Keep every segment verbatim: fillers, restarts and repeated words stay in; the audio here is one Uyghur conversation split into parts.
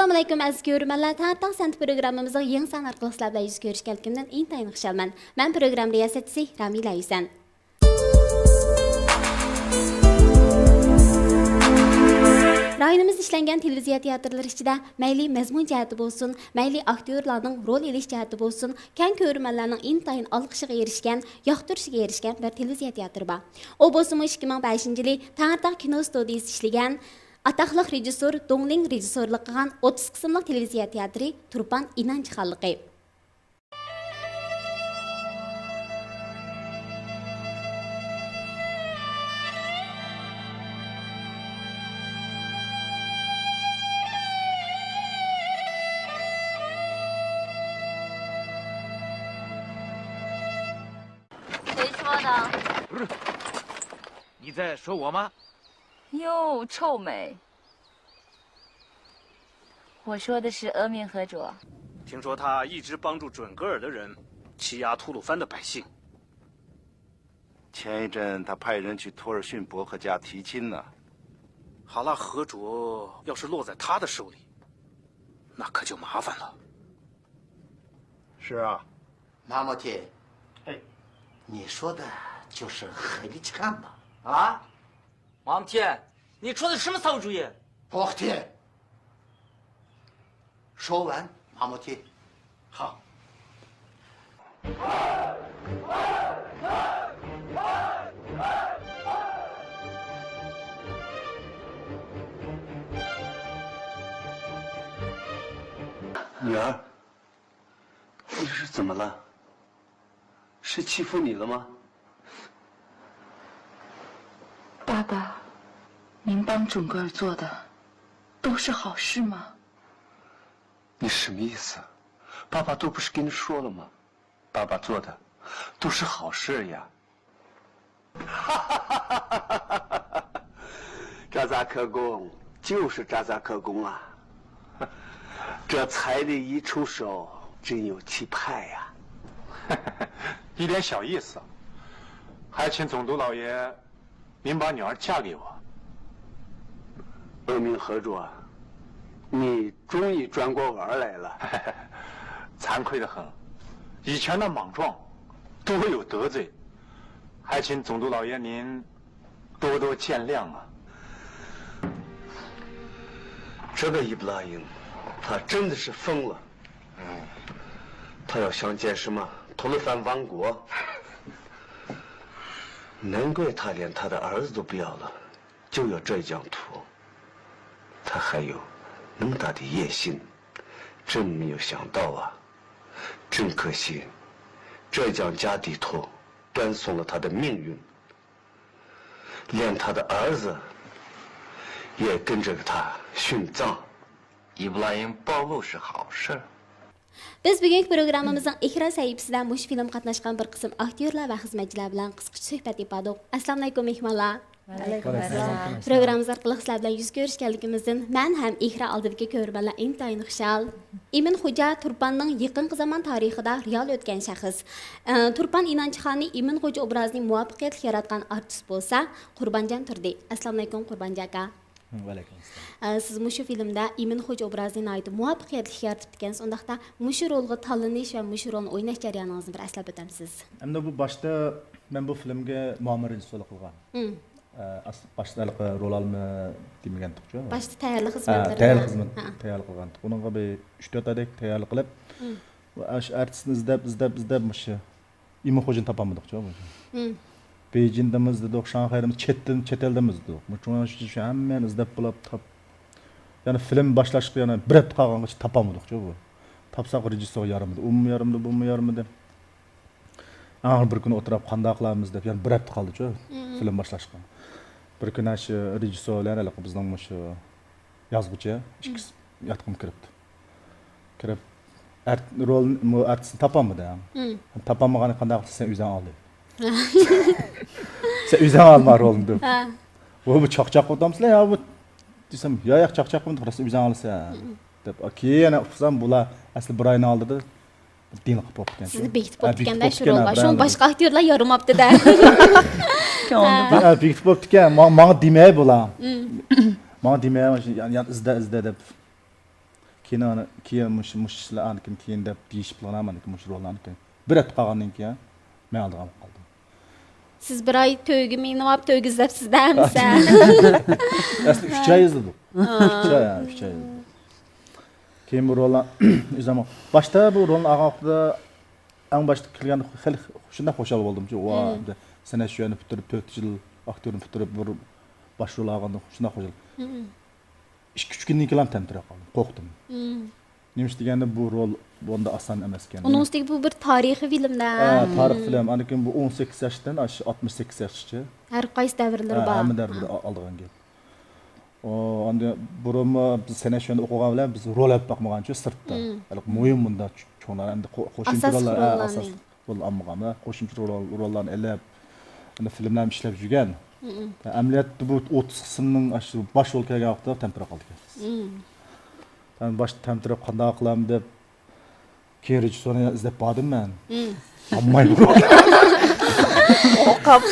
ئەسسالامۇئەلەيكۇم، ئەزىز كۆرۈرمەنلەر. تەڭرىتاغ سەنئىتى پروگراممىمىزنىڭ يېڭى سانى ئارقىلىق سىلەر بىلەن يۈز كۆرۈشكەنلىكىمدىن ئىنتايىن خۇشالمەن. مەن پروگرامما رىياسەتچىسى رامىلە ھۈسەن. رايونىمىزدا ئىشلەنگەن تېلېۋىزىيە تىياتىرلىرى ئىچىدە مەيلى مەزمۇن جەھەتتە بولسۇن، مەيلى ئاكتيورلارنىڭ رول ئېلىش جەھەتتە بولسۇن، كەڭ كۆرۈرمەنلەرنىڭ ئىنتايىن ئالقىشىغا ئېرىشكەن، ياقتۇرۇشىغا ئېرىشكەن بىر تېلېۋىزىيە تىياتىرى بار. ئۇ بولسىمۇ ئىككى مىڭ بەشىنچى يىلى تەڭرىتاغ كىنو ستۇدىيىسى ئىشلىگەن، ئاتاقلىق رېژىسسور دۇڭلىڭ رېژىسسورلۇق قىلغان ئوتتۇز قىسىملىق تېلېۋىزىيە تىياتىرى تۇرپان ئىنانچى خانلىقى. 谁说的？不是，你在说我吗？哟，臭美。 我说的是阿明和卓。听说他一直帮助准格尔的人欺压吐鲁番的百姓。前一阵他派人去托尔逊伯克家提亲呢。哈拉和卓要是落在他的手里，那可就麻烦了。是啊，马莫提，哎，你说的就是黑里奇汉吧？啊？ 马姆提，你出的什么馊主意？不好听。说完，马莫提。好。女儿，你是怎么了？是欺负你了吗？爸爸，您帮准格尔做的都是好事吗？你什么意思？爸爸都不是跟你说了吗？爸爸做的都是好事呀。 扎扎克公就是扎扎克公啊，这彩礼一出手，真有气派呀。一点小意思，还请总督老爷您把女儿嫁给我。阿明和卓，你终于转过弯儿来了。惭愧得很，以前那莽撞都有得罪，还请总督老爷您 多多见谅啊。这个伊布拉欣，他真的是疯了。嗯，他要想建什么吐鲁番王国？难怪他连他的儿子都不要了，就要这一疆土。他还有那么大的野心，真没有想到啊！真可惜，浙江嘉底图断送了他的命运。 连他的儿子也跟着他殉葬。伊布拉欣暴露是好事儿。 بىز بۈگۈنكى پروگراممىمىزنىڭ ئېكران سەھىپىسىدە مۇشۇ فىلىمغا قاتناشقان بىر قىسىم ئاكتيورلار ۋە خىزمەتچىلەر بىلەن قىسقىچە سۆھبەت ئېلىپ باردۇق. ئەسسالامۇئەلەيكۇم، مېھمانلار. ۋەئەلەيكۇم ئەسسالام. پروگراممىمىز ئارقىلىق سىلەر بىلەن يۈز كۆرۈشكەنلىكىمىزدىن مەن ھەم ئېكران ئالدىدىكى كۆرۈرمەنلەر ئىنتايىن خۇشال. ئىمىن خوجا تۇرپاننىڭ يېقىنقى زامان تارىخىدا رېئال ئۆتكەن شەخس. ئە، تۇرپان ئىنانچىخانى ئىمىن خوجا ئوبرازىنى مۇۋەپپەقىيەتلىك ياراتقان ئارتىس بولسا قۇربانجان تۇردى. ئەسسالامۇئەلەيكۇم، قۇربانجان ئاكا. ۋەئەلەيكۇم ئەسسالام. ئە، سىز مۇشۇ فىلىمدە ئىمىن خوجا ئوبرازىنى ناھايىتى مۇۋەپپەقىيەتلىك يارىتىپتىكەنسىز. ئۇنداقتا مۇشۇ رولغا تاللىنىش ۋە مۇشۇ رولنى ئويناش جەريانىڭىزنى بىر ئەسلەپ ئۆتەمسىز؟ ئەمدى بۇ باشتا مەن بۇ فىلىمگە مۇئاۋىن رېژىسسورلۇق قىلغان. مم. ئە، ئاس-، باشتا ھېلىقى رول ئالما دېمىگەنتۇقچۇ؟ باشتا تەييارلىق ھە، خىزمەتلىرى تەييارلىق بىلەن. خىزمەت ھە. تەييارلىق قىلغانتۇق. ئۇنىڭغا بىر ئۈچ تۆت ئايدەك تەييارلىق قىلىپ، مم. ئاشۇ ئارتىسنى ئىزدەپ، ئىزدەپ، ئىزدەپ مۇشۇ ئىمىن خوجىنى تاپالمىدۇقچۇ. مم. بېيجىڭدىمۇ ئىزدىدۇق، شاڭخەيدىمۇ، چەتتىن، چەت ئەلدىمۇ ئىزدىدۇق. مۇشۇ، شۇ ھەممىنى ئىزدەپ بولاپ تاپ-، يەنە فىلىم باشلاشقا يەنە بىر ھەپتە قالغانغىچە تاپالمىدۇقچۇ بۇ. تاپساق رېژىسسور يارىمىدى، ئۇمۇ يارىمىدى، بۇمۇ يارىمىدى. ئاخىرى بىر كۈنى ئولتۇرۇپ، قانداق قىلارمىز دەپ، يەنە بىر ھەپتە قالدىچۇ، مم. فىلىم باشلاشقا. بىر كۈنى شۇ رېژىسسور بىلەن ھېلىقى بىزنىڭ مۇشۇ يازغۇچى ئىككىسى ياتىقىمغا كىرىپتۇ. كىرىپ، ئەر-، رول، مۇ-، ئارتىسنى تاپالمىدىڭ. مم. تاپالمىغاننى قانداق قىلىسەن، سەن ئۆزۈڭ ئال دېدى. سەن ئۆزۈڭ ئالما رولنى دېدى. ھە. ۋوي، بۇ چاقچاق قىلىۋاتامسىلەر يا بۇ دېسەم، يا، ياق، چاقچاق قىلمىدۇق، راست ئۆزۈڭ ئالىسەن، مم. دەپ. كېيىن يەنە ئۇقسام، بۇلار ئەسلى بىر ئاينىڭ ئالدىدا دىنقا بوپتىكەن. سىزنى بېكىتىپ ھە، بوپتىكەن-دە بىكىپ شۇ بوپتىكەن، رولغا. ھە، شۇڭا بىر باشقا ئاكتيورلار يارىماپتۇ-دە. ھە. ھە، بىكىتىپ بوپتىكەن. ما-، ماڭا دېمەي بۇلار. مم. ماڭا دېمەي، يان، يان ئىزدە، ئىزدە دەپ. كېيىن، كېيىن مۇشۇ، مۇشۇ ئىشلار ئانىكىن كېيىن دەپ دېيىشىپ قىلغان، ئانىكىن مۇشۇ رولنى ئانىكىن بىر ھەپتە قالغاندىن كېيىن مەن ئالىدىغان بولۇپ قالدىم. سىز بىر ئاي تۆگە مېڭىۋاپ، تۆگە ئىزدەپسىز-دە، ھەمىسە. ئەسلى ئۈچ ئاي ئىزدىدۇق. ئۈچ ئاي، ھە، ئۈچ ئاي ئىزدىدۇق. كېيىن بۇ روللار، ئۆزۈم باشتا بۇ رولنى ئالغان ۋاقتىدا، ئەڭ باشتا كىرگەندە خېلى شۇنداق خۇشال بولدۇمچۇ. ۋا، سەنئەت شۇيەنى پۈتتۈرۈپ، تۆت يىل ئاكتيورنى پۈتتۈرۈپ، بىر باش رول ئالغاندا شۇنداق خۇشال. ئىككى، ئۈچ كۈندىن كېيىن تەمتىرەپ قالدىم، قورقتۇم. نېمىش دېگەندە، بۇ رول بۇنداق ئاسان ئەمەس ئىكەن. ئۇنىڭ ئۈستىگە بۇ بىر تارىخىي فىلىم-دە. ھە، تارىخ فىلىم. ئاندىن كېيىن بۇ ئون سەككىز ياشتىن ئاشۇ ئاتمىش سەككىز ياشقىچە. ھەر قايسى دەۋرلىرى بار. ھەممە دەۋرلىرى ئالىدىغان گەپ. ئاندىن بۇرۇنمۇ بىز سەنئەت شۇيەندە ئوقۇغان بىلەن بىز رول ئېلىپ باقمىغانچۇ سىرتتا. ھېلىقى مۇھىم بۇنداق چوڭلار، ئەمدى قوشۇمچە روللار، ئاساسلىق روللار ئالمىغان، قوشۇمچە روللارنى ئېلىپ، ئەمدى فىلىملەرنى ئىشلەپ يۈرگەن. ئەمەلىيەتتە بۇ ئوتتۇز قىسىمنىڭ ئاشۇ باش رول كەلگەن ۋاقتىدا تەمتىرەپ قالدىكەن. مەن باشتا تەمتىرەپ قانداق قىلام دەپ، كېيىن رېژىسسورنى ئىزدەپ باردىم مەن. ئالمايمەن. قورقۇپ.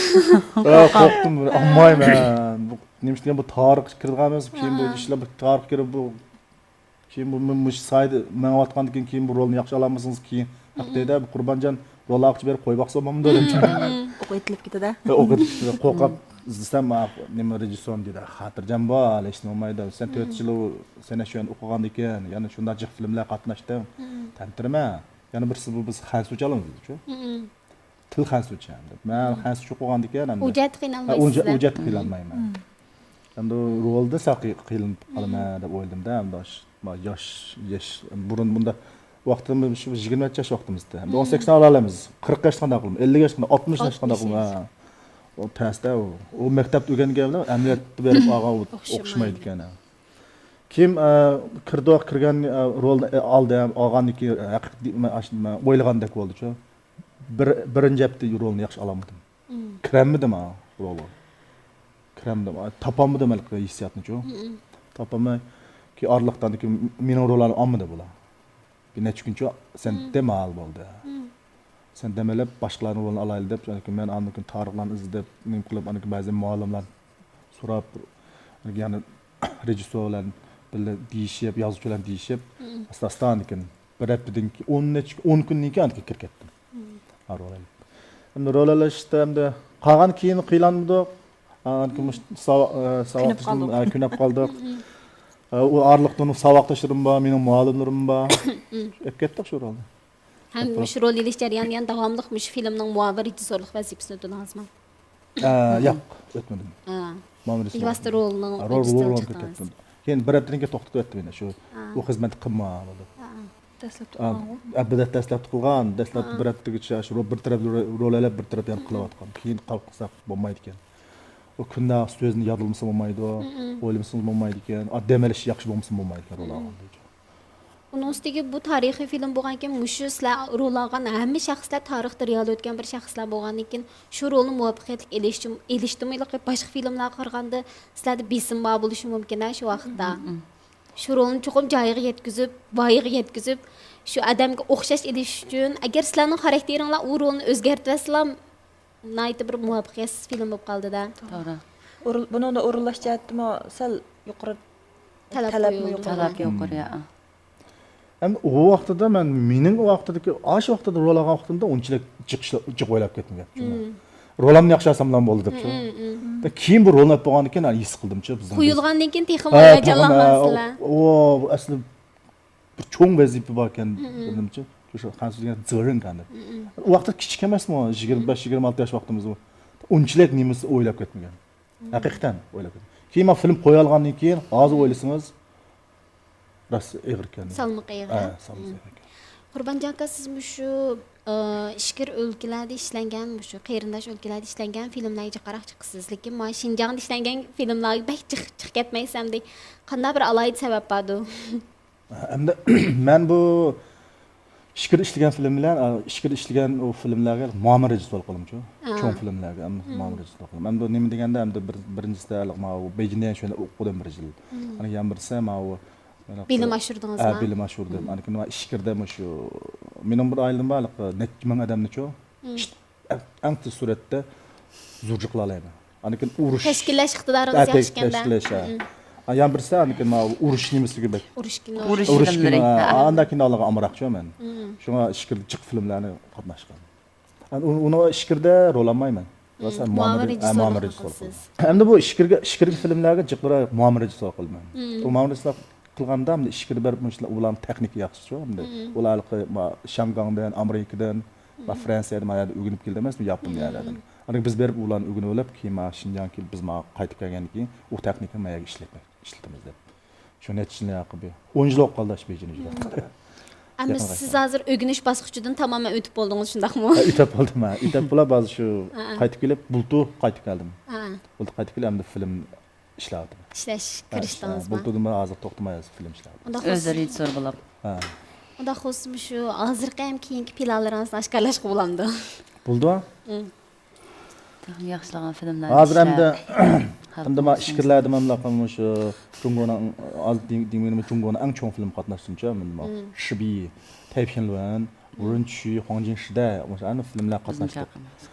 قورقتۇم، ئالمايمەن. بۇ نېمە دېگەن، بۇ تارىخقا كىرىدىغان ئەمەس. كېيىن بۇ ئىشلار بۇ تارىخقا كىرىپ، بۇ كېيىن بۇ مۇشۇ سايدا مېڭىۋاتقاندىن كېيىن، كېيىن بۇ رولنى ياخشى ئالالمىسىڭىز، كېيىن ھەق دەيدۇ، بۇ قۇربانجان رول ئالغۇچى بېرىپ قويۇپ باقسا بولمامدۇ دەپ. ئوق ئېتىلىپ كېتىدۇ. ئوق ئېتىلىپ كېتىدۇ. قورقۇپ ئىزدىسەم، نېمە، رېژىسسورنى دېدى، خاتىرجەم بول، ھېچنېمە بولمايدۇ. سەن تۆت يىل سەنئەت شۇيەندە ئوقۇغاندىكىن، يەنە شۇنداق جىق فىلىملەرگە قاتناشتىڭ، تەمتىرىمە. يەنە بىرسى بۇ، بىز خەنزۇچە ئالىمىز دېدىچۇ. تىل خەنزۇچە ئەمدى. مەن خەنزۇچە ئوقۇغاندىكىن ئەمدى. ئۇ جەھەتتە قىينالمايسىز. ئۇ جەھەتتە قىينالمايمەن. ئەمدى رولدا سەل قىينىلىپ قالىمەن دەپ ئويلىدىم-دە، ئەمدى ياش، ياش، بۇرۇن بۇنداق ۋاقتىمىز شۇ يىگىرمە ياش ۋاقتىمىزدا. ئەمدى ئون سەككىزنى ئالالايمىز. قىرىق ياشتا قانداق قىلىمىز؟ ئەللىك ياشتا قانداق، ئاتمىش ياشتا قانداق قىلىمىز؟ ئۇ تەستە ئۇ. ئۇ مەكتەپتە ئۆگەنگەن بىلەن ئەمەلىيەتتە بېرىپ ئالغان ئوخشىمايدىكەن. كېيىن، ئە، كىردۇق، كىرگەن، ئە، رولنى، ئە، ئالدىم، ئالغاندىن كېيىن، ھەقىقىي، مەن ئاشۇ، مەن ئويلىغاندەك بولدىچۇ. بىر، بىرىنچى ھەپتە رولنى ياخشى ئالالمىدىم. كىرەلمىدىم ھا رولغا. كىرەلمىدىم. تاپالمىدىم ھېلىقى ھېسسىياتنىچۇ. تاپالماي، كېيىن ئارىلىقتا ئاندىن كېيىن مېنىڭ روللارنى ئالمىدى بۇلار. بىر نەچچە كۈنچۇ سەن دەم ئال بولدى. سەن دەم ئېلىپ، باشقىلارنىڭ رولىنى ئالايلى دەپ، ئاندىن كېيىن مەن ئاندىن كېيىن تارىخلارنى ئىزدەپ، نېمە قىلىپ، ئاندىن كېيىن بەزى مۇئەللىملەرنى سوراپ، يەنە رېژىسسور بىلەن بىللە دېيىشىپ، يازغۇچى بىلەن دېيىشىپ، ئاستا-ئاستا ئاندىن كېيىن بىر ھەپتىدىن كېيىن، ئون نەچچە، ئون كۈندىن كېيىن ئاندىن كېيىن كىرىپ كەتتىم. ھا، رول ئېلىپ. ئەمدى رول ئېلىشتا ئەمدى قالغان كېيىن قىينالمىدۇق. ئاندىن كېيىن مۇشۇ ساۋا-، ئە، ساۋاقدىشىم، ئە، كۆنۈپ قالدۇق. ئە، ئۇ ئارىلىقتا ساۋاقداشلىرىم بار، مېنىڭ مۇئەللىملىرىم بار. ئېلىپ كەتتۇق شۇ رولنى. ھەم مۇشۇ رول ئېلىش جەريانى يەنە داۋاملىق مۇشۇ فىلىمنىڭ مۇئاۋىن رېژىسسورلۇق ۋەزىپىسىنى ئۆتىدىڭىزمۇ؟ ئە، ياق، ئۆتمىدىم. ھە. مۇئاۋىن رېژىسسور. بىۋاسىتە رولنىڭ رول، رول رېژىسسورلۇقىغا كەتتىم. كېيىن بىر ھەپتىدىن كېيىن توختىتىپ ئۆتتۈم يەنە شۇ. ھە. ئۇ خىزمەتنى قىلما بولدى. ھە. دەسلەپتە قىلغانغۇ؟ ئە، بىر دەسلەپتە قىلغان، دەسلەپتە بىر ھەپتىگىچە شۇ بىر تەرەپ رول ئېلىپ، بىر تەرەپ يەنە قىلىۋاتقان. كېيىن قالساق بولمايدىكەن. ئۇ كۈندە سۆزنى يادلىمىسا بولمايدۇ، ئويلىمىسىڭىز بولمايدىكەن. ئا، دەم ئېلىش ياخشى بولمىسا بولمايدىكەن رول ئالغاندا. ئۇنىڭ ئۈستىگە بۇ تارىخىي فىلىم بولغانكەن، مۇشۇ سىلەر رول ئالغان ھەممە شەخسلەر تارىختا رېئال ئۆتكەن بىر شەخسلەر بولغاندىن كېيىن، شۇ رولنى مۇۋەپپەقىيەتلىك ئېلىشتىمۇ، ئېلىشتىمۇ ھېلىقى باشقا فىلىملارغا قارىغاندا سىلەردە بېسىم بار بولۇشى مۇمكىن ھە شۇ ۋاقىتتا. شۇ رولنى چوقۇم جايىغا يەتكۈزۈپ، ۋايىغا يەتكۈزۈپ، شۇ ئادەمگە ئوخشاش ئېلىش ئۈچۈن، ئەگەر سىلەرنىڭ خاراكتېرىڭلار ئۇ رولنى ئۆزگەرتىۋەتسىلا، ناھايىتى بىر مۇۋەپپەقىيەتسىز فىلىم بولۇپ قالدىدە. توغرا. ئورۇن-، بۇنىڭدا ئورۇنلاش جەھەتتىمۇ سەل يۇقىرى تەلەپ تەلەپمۇ قويۇلىدۇ. يۇقىرى. تەلەپ يۇقىرى، ھە. ئەمدى ئۇ ۋاقتىدا مەن، مېنىڭ ئۇ ۋاقتىدىكى، ئاشۇ ۋاقتىدا رول ئالغان ۋاقتىمدا ئۇنچىلىك جىق ئىشلار، جىق ئويلاپ كەتمىگەن. رولۇمنى ياخشى ئالساملا بولدى دەپچۇ. كېيىن بۇ رولنى ئېلىپ بولغاندىن كېيىن ھېس قىلدىمچۇ، بىزنىڭ قويۇلغاندىن كېيىن تېخىمۇ ھاياجانلانغانسىلەر. ئۇ، ئۇ ئەسلى بىر چوڭ ۋەزىپە باركەن، بىلدىمچۇ. شۇ خەنزۇ دېگەن زېرىڭكەن دەپ. ئۇ ۋاقىتتا كىچىك ئەمەسمۇ، يىگىرمە بەش، يىگىرمە ئالتە ياش ۋاقتىمىزمۇ. ئۇنچىلىك نېمىسى ئويلاپ كەتمىگەن. ھەقىقەتەن ئويلاپ كەتمىگەن. كېيىن مانا فىلىم قويالغاندىن كېيىن، ھازىر ئويلىسىڭىز، راست ئېغىر ئىكەن. سالمىقى ئېغىر. ھە، سالمىقى ئېغىر ئىكەن. قۇربانجان ئاكا، سىز مۇشۇ، ئى، ئىچكىرى ئۆلكىلەردە ئىشلەنگەن، مۇشۇ قېرىنداش ئۆلكىلەردە ئىشلەنگەن فىلىملەرگە جىقراق چىقىسىز. لېكىن مانا شىنجاڭدا ئىشلەنگەن فىلىملارغا بەك جىق، جىق كەتمەيسىز ئەمدى. قانداق بىر ئالاھىدە سەۋەب باردۇ؟ ئەمدى مەن بۇ ئىچكىرى ئىشلىگەن فىلىم بىلەن، ئا، ئىچكىرى ئىشلىگەن ئۇ فىلىملەرگە ماما رېژىسسور قىلدىمچۇ. چوڭ فىلىملەرگە، ئەمدى ماما رېژىسسور قىلدىم. ئەمدى نېمە دېگەندە، ئەمدى بىر، بىرىنچىسى ھېلىقى ماۋۇ بېيجىڭدا شۇنى ئوقۇدۇم بىر يىل. ئاندىن يەنە بىرسى ماۋۇ ھېلىقى بىلىم ئاشۇردىڭىزمۇ؟ ھە، بىلىم ئاشۇردۇم. ئاندىن كېيىن مانا ئىچكىرىدە مۇشۇ مېنىڭ بىر ئائىلەم بار، ھېلىقى نەچچە مىڭ ئادەمنىچۇ. ئەڭ، ئەڭ تېز سۈرئەتتە زوراۋانلىق قىلالايمەن. ئاندىن كېيىن ئۇرۇش. تەشكىللەش ئىقتىدارىڭىز ھە، ياخشىكەن-دە. تەشكىللەش، ھە. ھە، يەنە بىرسى، ئاندىن كېيىن مانا ئۇرۇش نېمىسىگە بەك. ئۇرۇش كىنو. ئۇرۇش ئۇرۇش فىلىملىرى. كىنو، ھە، ھە. ئانداق كىنولارغا ئامراقچۇ مەن. مم. شۇڭا ئىچكىرىدە جىق فىلىملەرنى قاتناشقان. ئۇ-، ئۇنىڭ ئىچكىرىدە رول ئالمايمەن. مم. راسا مۇئاۋىن مۇئاۋىن رېژىسسورلۇق رېژىسسورلۇق قىلىسىز. قىلىمەن. ئەمدى بۇ ئىچكىرىگە، ئىچكىرىكى فىلىملەرگە جىقراق مۇئاۋىن رېژىسسورلۇق قىلىمەن. مم. ئۇ مۇئاۋىن رېژىسسورلۇق قىلغاندا ئەمدى ئىچكىرىدە بېرىپ مۇشۇلار، ئۇلارنىڭ تېخنىكا ياخشىچۇ، ئەمدى مم. ئۇلار ھېلىقى ما-، شياڭگاڭدىن، ئامېرىكىدىن، ما-، مم. فرانسىيەدىن، ما يەردە ئۆگىنىپ كېلىدۇ ئەمەسمۇ، ياپونىيەلەردىن. مم. ئاندىن بىز بېرىپ ئۇلارنى ئۆگىنىۋېلىپ، كېيىن ما شىنجاڭغا كېلىپ، بىز ما قايتىپ كەلگەندىن كېيىن ئۇ تېخنىكىنى ما يەرگە ئىشلەتمەك، ئىشلىتىمىز دەپ. شۇ نەچچە يىلنى ياقى بىر ئون يىل بولۇپ قالدى، شۇ بېيجىڭدا يۈرۈپ. ئەمما يېقىنغا سىز شۇ. ھازىر ئۆگىنىش باسقۇچىدىن تامامەن ئۆتۈپ بولدىڭىز، شۇنداقمۇ؟ ھە، ئۆتۈپ بولدۇم، ھە. ئۆتۈپ بولۇپ، ھازىر شۇ ھە. قايتىپ كېلىپ، بۇلتۇر قايتىپ كەلدىم. ھە. بۇلتۇر قايتىپ كېلىپ، ئەمدى فىلىم ئىشلەۋاتىمەن. ئىشلەش، ھە، كىرىشتىڭىزمۇ؟ بۇلتۇردىن بۇيان ھازىر توختىماي ھازىر فىلىم ئىشلەۋاتىمەن. ئۇنداق ئۆزى بولسا، رېژىسسور بولۇپ. ھە. ئۇنداق بولسا، مۇشۇ ھازىرقى ھەم كېيىنكى پىلانلىرىڭىزنى ئاشكارىلاشقا بولامدۇ؟ بولىدۇ. ئۇم. تېخىمۇ ياخشىلىغان فىلىملەرنى ھازىر ئىشلەپ، ئەمدى، خەلقىمىزگە ئەمدى ما سۇنسا. ئىچكىرىلەردە مانا مۇشۇ جۇڭگونىڭ، ھازىر دېم-، دېمىگىنىمىز جۇڭگونىڭ ئەڭ چوڭ فىلىم قاتناشچىسى مۇشۇ، مم. شىبى، تەيفىن لۈەن، مم. ۋېن چۈي، خۇاڭ جىنشىدە، مۇشۇ ئەنە فىلىملەر بىزنىڭ قاتناشتۇق.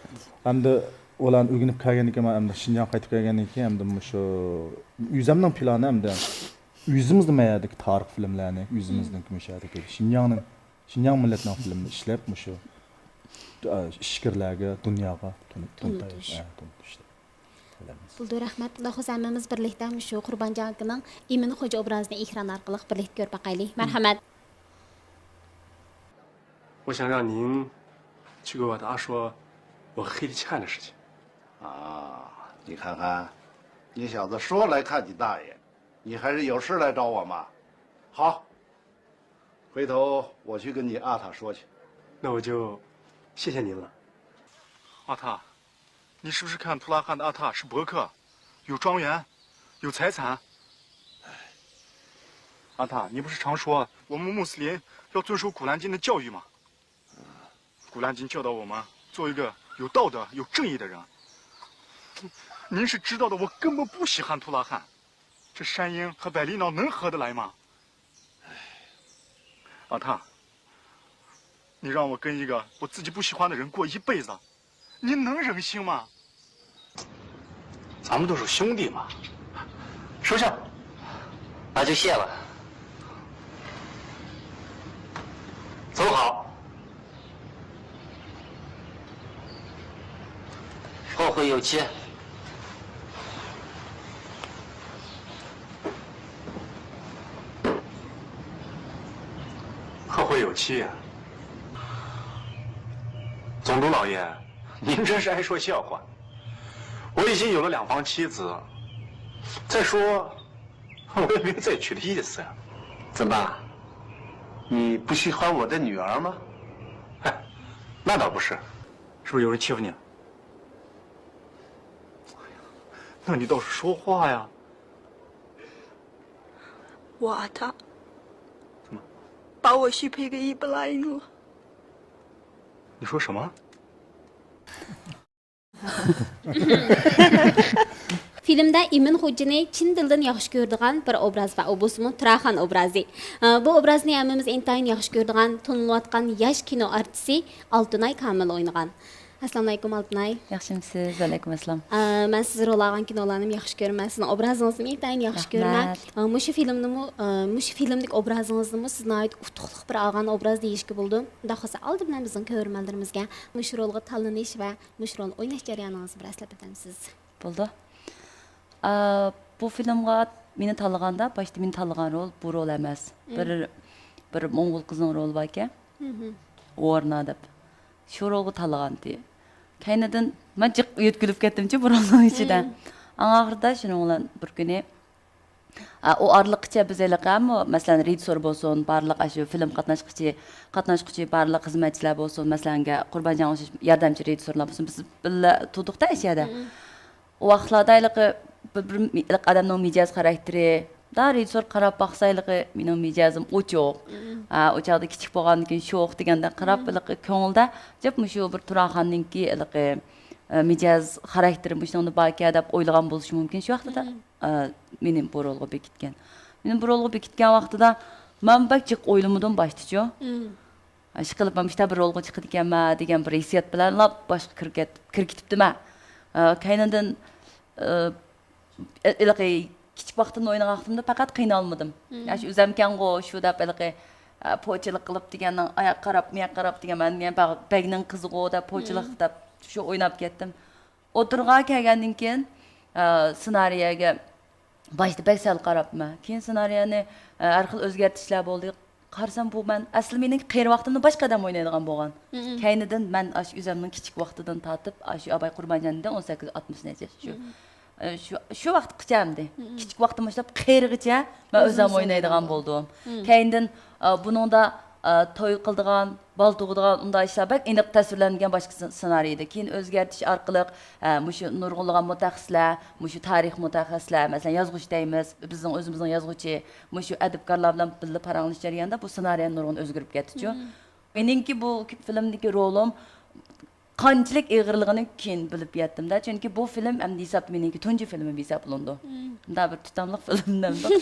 ئەمدى ئۇلارنى ئۆگىنىپ كەلگەندىن كېيىن، مەن ئەمدى شىنجاڭغا قايتىپ كەلگەندىن كېيىن، ئەمدى مۇشۇ ئۆزۈمنىڭ پىلانى ئەمدى ئۆزىمىزنىڭ ما يەردىكى تارىخ فىلىملەرنى، ئۆزىمىزنىڭ مم. مۇشۇ يەردىكى شىنجاڭنىڭ شىنجاڭ مىللەتنىڭ فىلىمىنى ئىشلەپ، مۇشۇ، ئە، ئىچكىرىلەرگە، دۇنياغا تونۇ-، تونۇتاي-، تونۇتۇش. ئە، تونۇتۇش. بولدى، رەھمەت. ئۇنداق بولسا ھەممىمىز بىرلىكتە مۇشۇ قۇربانجان ئاكىنىڭ ئىمىن خوجا ئوبرازىنى ئېكران ئارقىلىق بىرلىكتە كۆرۈپ باقايلى. مەرھەمەت. 我想让您去给我大说我黑的气汉的事情。啊，你看看，你小子说来看你大爷，你还是有事来找我吗？好， 回头我去跟你阿塔说去。那我就谢谢您了。阿塔，你是不是看图拉汉的阿塔是伯克，有庄园，有财产？阿塔，你不是常说我们穆斯林要遵守古兰经的教育吗？古兰经教导我们做一个有道德、有正义的人。您是知道的，我根本不稀罕图拉汉。这山鹰和百灵鸟能合得来吗？ 阿塔，你让我跟一个我自己不喜欢的人过一辈子，您能忍心吗？咱们都是兄弟嘛，收下。那就谢了。走好。 后会有期。后会有期呀？总督老爷，您这是爱说笑话。我已经有了两房妻子，再说，我也没有再娶的意思呀。怎么，你不喜欢我的女儿吗？哎，那倒不是。是不是有人欺负你了？ 那你倒是说话呀！我阿塔，怎么？把我许配给伊布拉伊姆。你说什么？ فىلىمدە ئىمىن خوجىنى چىن دىلدىن ياخشى كۆرىدىغان بىر ئوبراز بار، ئۇ بولسىمۇ تۇراخان ئوبرازى. بۇ ئوبرازنى ھەممىمىز ئىنتايىن ياخشى كۆرىدىغان، تونۇلۇۋاتقان ياش كىنو ئارتىسى ئالتۇنئاي كامىل ئوينىغان. ئەسسالامۇئەلەيكۇم، ئالتۇنئاي. ياخشىمۇسىز؟ ۋەئەلەيكۇم ئەسسالام. ئە، مەن سىز رول ئالغان كىنولارنىمۇ ياخشى كۆرىمەن. سىزنىڭ ئوبرازىڭىزنىمۇ ئىنتايىن ياخشى كۆرىمەن. رەھمەت. ئە، مۇشۇ فىلىمنىمۇ، ئە، مۇشۇ فىلىمدىكى ئوبرازىڭىزنىمۇ سىز ناھايىتى ئۇتۇقلۇق بىر ئالغان ئوبراز دېيىشكە بولىدۇ. ئۇنداق بولسا، ئالدى بىلەن بىزنىڭ كۆرۈرمەنلىرىمىزگە مۇشۇ رولغا تاللىنىش ۋە مۇشۇ رولنى ئويناش جەريانىڭىزنى بىر ئەسلەپ ئۆتەمسىز؟ بولىدۇ. ئە، بۇ فىلىمغا مېنى تاللىغاندا، باشتا مېنى تاللىغان رول بۇ رول ئەمەس. مم. بىر، بىر موڭغۇل قىزنىڭ رولى باركەن. مم. ۋورنا دەپ. شۇ رولغا تاللىغانتى. كەينىدىن مەن جىق يۆتكىلىپ كەتتىمچۇ بۇ رولنىڭ ئىچىدە. مم. ئەڭ ئاخىرىدا شۇنىڭ بىلەن بىر كۈنى، ئا، ئۇ ئارىلىققىچە بىز ھېلىقى ھەممە، مەسىلەن، رېژىسسور بولسۇن، بارلىق ئاشۇ فىلىم قاتناشقۇچى، قاتناشقۇچى بارلىق خىزمەتچىلەر بولسۇن، مەسىلەنگە، قۇربانجانغا ئوخشاش ياردەمچى رېژىسسورلار بولسۇن، بىز بىللە تۇردۇق-تە ئاشۇ يەردە. مم. ئۇ ۋاقىتلاردا ھېلىقى بىر، بىر ھېلىقى ئادەمنىڭ مىجەز خاراكتېرى، دا رېژىسسور قاراپ باقسا، ھېلىقى مېنىڭ مىجەزىم ئوچۇق. مم. ھە، ئۇ چاغدا كىچىك بولغاندىكىن شوخ دېگەندەك قاراپ، مم. ھېلىقى كۆڭلىدە جىق مۇشۇ بىر تۇراخاننىڭكى ھېلىقى، ئە، مىجەز خاراكتېرى مۇشۇنىڭدا باركەن دەپ ئويلىغان بولۇشى مۇمكىن شۇ ۋاقتىدا، مم. ئە، مېنى بۇ رولغا بېكىتكەن. مېنى بۇ رولغا بېكىتكەن ۋاقتىدا مەن بەك جىق ئويلىمىدىم باشتىچۇ. مم. ئىشقىلىپ، مەن مۇشۇنداق بىر رولغا چىقىدىكەنمەن دېگەن بىر ھېسسىيات بىلەن لاپ باشقا كىرىپ كەت-، كىرىپ كېتىپتىمەن. ئە، كەينىدىن، ئە، ھېلىقى كىچىك ۋاقتىمدا ئوينىغان ۋاقتىمدا پەقەت قىينالمىدىم. مم. يا شۇ ئۆزەمكەنغۇ شۇ دەپ ھېلىقى، ئە، پوچىلىق قىلىپ دېگەننىڭ ئاياققا قاراپ، مۇياققا قاراپ دېگەن، مەن، مەن بەگ-، بەگنىڭ قىزىغۇ دەپ پوچىلىق مم. دەپ شۇ ئويناپ كەتتىم. ئوتتۇرىغا كەلگەندىن كېيىن، ئە، سېنارىيەگە باشتا بەك سەل قاراپمەن. كېيىن سېنارىيەنى، ئە، ھەر خىل ئۆزگەرتىشلەر بولدى. قارىسام، بۇ مەن ئەسلى مېنىڭ قېرى ۋاقتىمدا باشقا ئادەم ئوينايدىغان بولغان. مم. كەينىدىن مەن ئاشۇ ئۆزۈمنىڭ كىچىك ۋاقتىدىن تارتىپ، ئاشۇ ئاباي قۇربانجان ئىدى، ئون سەككىز ئاتمىش نەچچە شۇ. مم. ئە، شۇ، شۇ ۋاقىتقىچە ئەمدى. مم. كىچىك ۋاقتىم باشلاپ قېرىغىچە مەن ئۆزۈم ئۆزۈڭىز ئوينايدىغان ئوينايدىغان. بولدۇم. مم. كەينىدىن، ئە، بۇنىڭدا، ئە، توي قىلىدىغان، بالا تۇغىدىغان، ئۇنداق ئىشلار بەك ئېنىق تەسۋىرلەنگەن باشقا سېن-، سېنارىي ئىدى. كېيىن ئۆزگەرتىش ئارقىلىق، ئە، مۇشۇ نۇرغۇنلىغان مۇتەخەسسىسلەر، مۇشۇ تارىخ مۇتەخەسسىسلەر، مەسىلەن، يازغۇچى دەيمىز، بىزنىڭ ئۆزىمىزنىڭ يازغۇچى، مۇشۇ ئەدىبكارلار بىلەن بىللە پاراڭلىشىش جەريانىدا بۇ سېنارىيە نۇرغۇن ئۆزگىرىپ كەتتىچۇ. مم. مېنىڭكى بۇ فىلىمدىكى رولۇم قانچىلىك ئېغىرلىقىنى كېيىن بىلىپ يەتتىم-دە، چۈنكى بۇ فىلىم ئەمدى ھېسابتا مېنىڭكى تۇنجى فىلىمىم ھېسابلىنىدۇ. مم. مۇنداق بىر تۇتاملىق فىلىم دەمدۇق.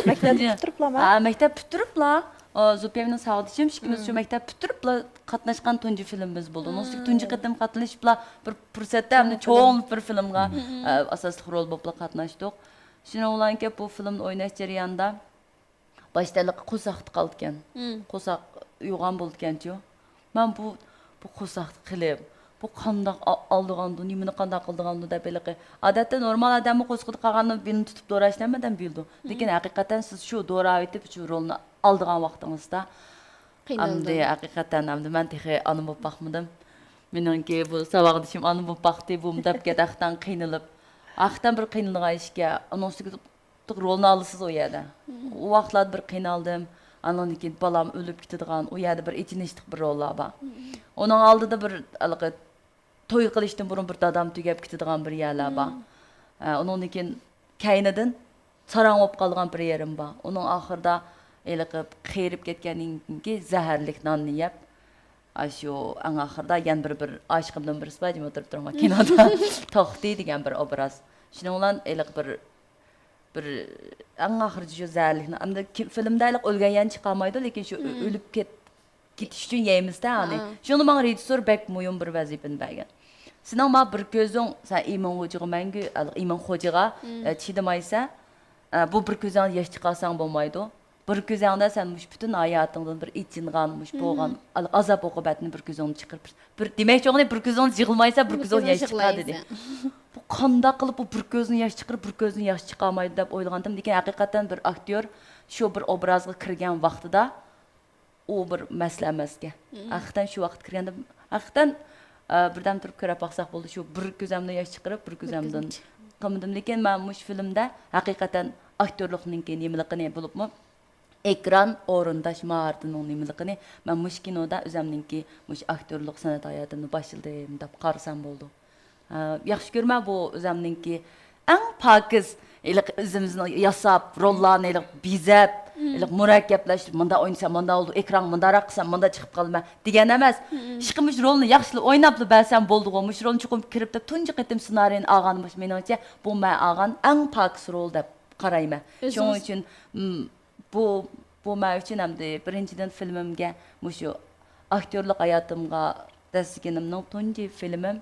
مەكتەپنى پۈتتۈرۈپلامۇ؟ ھە، مەكتەپ پۈتتۈرۈپلا، ئا، زۇپىيە مېنىڭ ساۋاقدىشىم، ئىككىمىز شۇ مم. مەكتەپ پۈتتۈرۈپلا قاتناشقان تۇنجى فىلىمىمىز بولدى. ئۇنىڭ ئۈستىگە تۇنجى قېتىم قاتنىشىپلا بىر پۇرسەتتە چوڭ ئەمدى فىلىم. چوڭ فىلىمغا، مم. ئا، ئاساسلىق رول بولۇپلا قاتناشتۇق. شۇنىڭ بىلەن كېلىپ بۇ فىلىمنى ئويناش جەريانىدا باشتا ھېلىقى قورساقتا قالىدىكەن. مم. قورساق يوغان بولىدىكەنچۇ. مەن بۇ، بۇ قورساقتا قېلىپ، بۇ قانداق ئا-، ئالىدىغاندۇ، نېمىنى قانداق قىلىدىغاندۇ دەپ ھېلىقى. ئادەتتە نورمال ئادەممۇ قورسىقىدا قالغاندا بېلىنى تۇتۇپ دوراش ھەممە ئادەم بىلىدۇ. لېكىن مم. ھەقىقەتەن سىز شۇ دوراۋېتىپ شۇ رولنى ئالىدىغان ۋاقتىڭىزدا، قىينالدىم. ئەمدى ھەقىقەتەن ئەمدى مەن تېخى ئانا بولۇپ باقمىدىم. مېنىڭكى بۇ ساۋاقدىشىم ئانا بولۇپ باقتى، بۇمۇ دەپ كەت، ھەقىقەتەن قىينىلىپ. ھەقىقەتەن بىر قىينىلىدىغان ئىشكەن. ئۇنىڭ ئۈستىگە رولنى ئالىسىز ئۇ يەردە. مم. ئۇ ۋاقىتلاردا بىر قىينالدىم. ئانىڭدىن كېيىن بالام ئۆلۈپ كېتىدىغان، ئۇ يەردە بىر ئېچىنىشلىق بىر روللار بار. مم. ئۇنىڭ ئالدىدا بىر ھېلىقى توي قىلىشتىن بۇرۇن بىر دادام تۈگەپ كېتىدىغان بىر يەرلەر بار. مم. ئە، ئۇنىڭدىن كېيىن كەينىدىن ساراڭ بولۇپ قالغان بىر يېرىم بار. ئۇنىڭ ئاخىرىدا ھېلىقى قېرىپ كەتكەندىن كېيىن زەھەرلىك ناننى يەپ، ئاشۇ ئەڭ ئاخىرىدا يەنە بىر، بىر ئاشىقىمدىن بىرسى بار، جىم ئولتۇرۇپ تۇرۇڭلار كىنودا. توختى دېگەن بىر ئوبراز. شۇنىڭ بىلەن ھېلىقى بىر بىر ئەڭ ئاخىرىچە شۇ زەھەرلىكنى، ئەمدى كى-، فىلىمدا ھېلىقى ئۆلگەن يەرنى چىقارمايدۇ، لېكىن شۇ ئۆ-، مم. ئۆلۈپ كەت-، كېتىش ئۈچۈن يەيمىز-دە ئانى. ھا. شۇنى ماڭا رېژىسسور بەك مۇھىم بىر ۋەزىپىنى بەرگەن. سېنىڭ ما بىر كۆزۈڭ، سەن ئىمىن خوجىغا مەڭگۈ، ھېلىقى ئىمىن خوجىغا، مم. ئە، چىدىمايسەن، ئە، بۇ بىر كۆزۈڭدىن ياش چىقارساڭ بولمايدۇ. بىر كۆزۈڭدە سەن مۇشۇ پۈتۈن ھاياتىڭدىن بىر ئېچىنغان، مۇشۇ مم. بولغان ئا-، ئازاب ئوقۇبەتنى بىر كۆزۈڭدىن چىقىرىپ، بىر دېمەكچى بولغىنى بىر كۆزۈڭدىن يىغلىمايسەن، بىر بىر كۆزۈڭدىن كۆزۈڭدىن ياش چىقار دېدى. يىغلايسەن. بۇ قانداق قىلىپ بۇ بىر كۆزىدىن ياش چىقىرىپ، بىر كۆزىدىن ياش چىقارمايدۇ دەپ ئويلىغانتىم. لېكىن ھەقىقەتەن بىر ئاكتيور شۇ بىر ئوبرازغا كىرگەن ۋاقتىدا ئۇ بىر مەسىلە ئەمەسكەن. مم. ھەقىقەتەن شۇ ۋاقىت كىرگەندە، ھەقىقەتەن، ئە، بىردەم تۇرۇپ كۆرۈپ باقساق بولدى، شۇ بىر كۆزۈمدىن ياش چىقىرىپ، بىر بىر كۆزۈمدىن كۆزۈم چىق- قىلمىدىم. لېكىن مەن مۇشۇ فىلىمدە ھەقىقەتەن ئاكتيورلۇقنىڭكى نېمىلىكىنى بولۇپمۇ، ئېكران ئورۇنداش ماھارىتىنىڭ نېمىلىكىنى مەن مۇشۇ كىنودا ئۆزەمنىڭكى مۇشۇ ئاكتيورلۇق سەنئەت ھاياتىمنى باشلىدىم دەپ قارىسام بولىدۇ. ھە، ياخشى كۆرىمەن بۇ ئۆزەمنىڭكى ئەڭ پاكىز، ھېلىقى ئۆزىمىزنىڭ ياساپ، روللارنى ھېلىقى بېزەپ، مم. ھېلىقى مۇرەككەپلەشتۈرۈپ، مۇنداق ئوينىسام مۇنداق بولىدۇ، ئېكرانغا مۇنداقراق قىلسام مۇنداق چىقىپ قالىمەن دېگەن ئەمەس. مم. ئىشقىلىپ مۇشۇ رولنى ياخشىلا ئويناپلا بەرسەم بولىدىغۇ، مۇشۇ رولنى چوقۇم كىرىپ دەپ تۇنجى قېتىم سېنارىينى ئالغاندا مۇشۇ مېنىڭچە بۇ مەن ئالغان ئەڭ پاكىز رول دەپ قارايمەن. ئۆزىڭىز شۇنىڭ ئۈچۈن، مم، بۇ، بۇ مەن ئۈچۈن ئەمدى بىرىنچىدىن فىلىمىمگە مۇشۇ ئاكتيورلۇق ھاياتىمغا دەسسىگىنىمنىڭ تۇنجى فىلىمىم،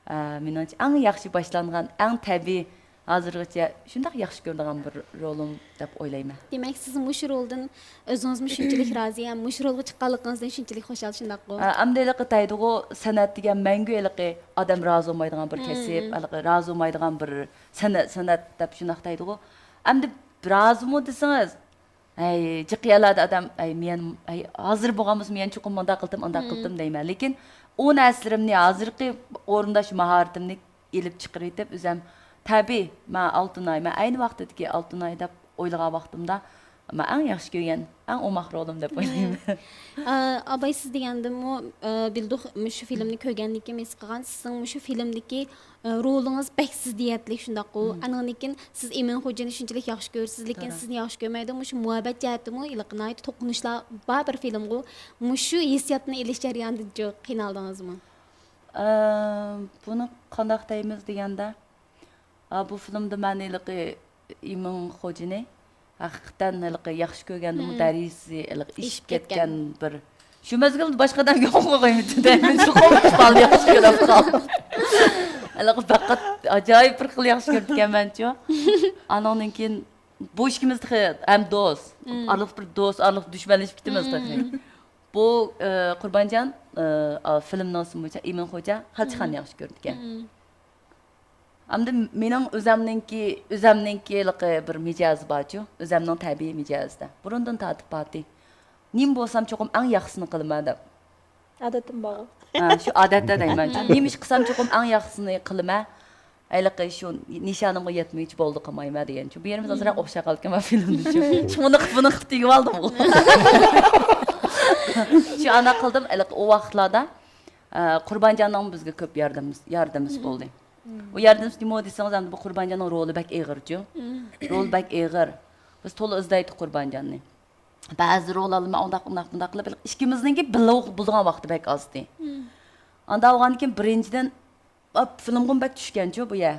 ئە، مېنىڭچە ئەڭ ياخشى باشلانغان، ئەڭ تەبىئىي، ھازىرغىچە شۇنداق ياخشى كۆرىدىغان بىر رولۇم دەپ ئويلايمەن. دېمەك، سىز مۇشۇ رولدىن ئۆزىڭىزمۇ شۇنچىلىك رازى ھەم مۇشۇ رولغا چىققانلىقىڭىزدىن شۇنچىلىك خۇشال، شۇنداققۇ؟ ئە، ئەمدى ھېلىقى دەيدىغۇ، سەنئەت دېگەن مەڭگۈ ھېلىقى ئادەم رازى بولمايدىغان بىر مم، كەسىپ، مم. ھېلىقى رازى بولمايدىغان بىر سەنئەت، سەنئەت دەپ شۇنداق دەيدىغۇ. ئەمدى رازىمۇ دېسىڭىز، ھەي، جىق يەرلەردە ئادەم، ھەي، مېيەن، ھەي، ھازىر بولغان بولسا مېيەن چوقۇم مۇنداق قىلدىم، ئانداق مم. قىلدىم دەيمەن. لېكىن ئۇ نەرسىلىرىمنى، ھازىرقى ئورۇنداش ماھارىتىمنى ئېلىپ چىقىرىۋېتىپ، ئۆزەم تەبىئىي، مەن ئالتۇناي، مەن ئەينى ۋاقتىدىكى ئالتۇناي دەپ ئويلىغان ۋاقتىمدا، مەن ئەڭ ياخشى كۆرگەن، ئەڭ ئوماق رولۇم دەپ ئويلايمەن. ئە، ئاباي، سىز دېگەندىمۇ، ئە، بىلدۇق، مۇشۇ فىلىمنى كۆرگەندىن كېيىن ھېس قىلغان، سىزنىڭ مۇشۇ فىلىمدىكى، ئە، رولىڭىز بەك زىددىيەتلىك شۇنداققۇ؟ مم. ئانىڭدىن كېيىن سىز ئىمىن خوجىنى شۇنچىلىك ياخشى كۆرىسىز، لېكىن توغرا. سىزنى ياخشى كۆرمەيدۇ. مۇشۇ مۇھەببەت جەھەتتىمۇ ھېلىقى ناھايىتى توقۇنۇشلار بار بىر فىلىمغۇ. مۇشۇ ھېسسىياتنى ئېلىش جەريانىدا جۇ-، قىينالدىڭىزمۇ؟ ئە، بۇنى قانداق دەيمىز دېگەندە، ئا، بۇ فىلىمدا مەن ھېلىقى ئىمىن خوجىنى ھەقىقەتەن ھېلىقى ياخشى كۆرگەندىمۇ مم. دەرىجىسى ھېلىقى ئېشىپ ئېشىپ كەتكەن كەتكەن. بىر. شۇ مەزگىلدە باشقا ئادەم يوق بولغايمىتى دەيمەن. شۇ قومۇش بالنى ياخشى كۆرۈپ قالدىم. ھېلىقى پەقەت ئاجايىپ بىر خىل ياخشى كۆرىدىكەنمەنچۇ. ئانىڭدىن كېيىن بۇ ئىككىمىز تېخى ھەم دوست، ئارىلىق بىر دوست، ئارىلىق دۈشمەنلىشىپ كېتىمىز تېخى. بۇ، ئە، قۇربانجان، ئە، ئا، فىلىمنىڭ ئىسمى بويىچە ئىمىن خوجا خەلچىخاننى ياخشى كۆرىدىكەن. ئەمدى مېنىڭ ئۆزەمنىڭكى، ئۆزەمنىڭكى ھېلىقى بىر مىجەزى بارچۇ، ئۆزەمنىڭ تەبىئىي مىجەزىدە. بۇرۇندىن تارتىپ بارتى. نېمە بولسام چوقۇم ئەڭ ياخشىسىنى قىلىمەن دەپ. ئادەتتىن بارغۇ. ھە، شۇ ئادەتتە دەيمەن. نېمە ئىش قىلسام چوقۇم ئەڭ ياخشىسىنى قىلىمەن. ھېلىقى شۇ نىشانىمغا يەتمىگۈچە بولدى قىلمايمەن دېگەنچۇ. بۇ يېرىمىز ئازراق ئوخشاپ قالىدىكەن مەن فىلىمدىچۇ. شۇ بۇنى، بۇنى قىلىپ تېگىۋالدىم. شۇ ئانداق قىلدىم. ھېلىقى ئۇ ۋاقىتلاردا، ئە، قۇربانجاننىڭ بىزگە كۆپ ياردىمى، ياردىمى بولدى. ئۇ ياردىمى نېمە دېسىڭىز، ئەمدى بۇ قۇربانجاننىڭ رولى بەك ئېغىرچۇ. رولى بەك ئېغىر. بىز تولا ئىزدەيتتۇق قۇربانجاننى. بەزى رول ئالىمەن، ئۇنداق، ئۇنداق، بۇنداق قىلىپ، ئىككىمىزنىڭكى بىللە بولىدىغان ۋاقتى بەك ئازدى. ئانداق بولغاندىن كېيىن بىرىنچىدىن، ئاپ، فىلىمغىمۇ بەك چۈشكەنچۇ بۇ يە.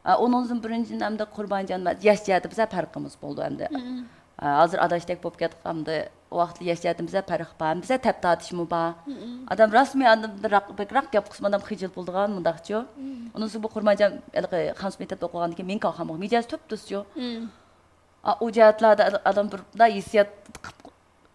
ئا، ئۇنىڭدىن بىرىنچىدىن ئەمدى قۇربانجان، ياش جەھەتتە بىزە پەرقىمىز بولىدۇ ئەمدى. ئا، ھازىر ئاداشتەك بولۇپ كەتتۇق ئەمدى. ئۇ ۋاقىتتا ياش جەھەتتىن بىزە پەرق بار. بىزە تەپ تارتىشمۇ بار. ئادەم راستمۇ ئادەم راق، بەكراق گەپ قىلسىمۇ ئادەم خىجىل بولىدىغان مۇنداقچۇ. ئۇنىڭ ئۈستىگە بۇ قۇربانجان ھېلىقى خانس مېكتەپتە ئوقۇغاندىن كېيىن مېنىڭ كاكامغا مىجەز تۈپتۈزچۇ. ئا، ئۇ جەھەتلەردە ئادەم بىر مۇنداق ھېسسىيات قىپ،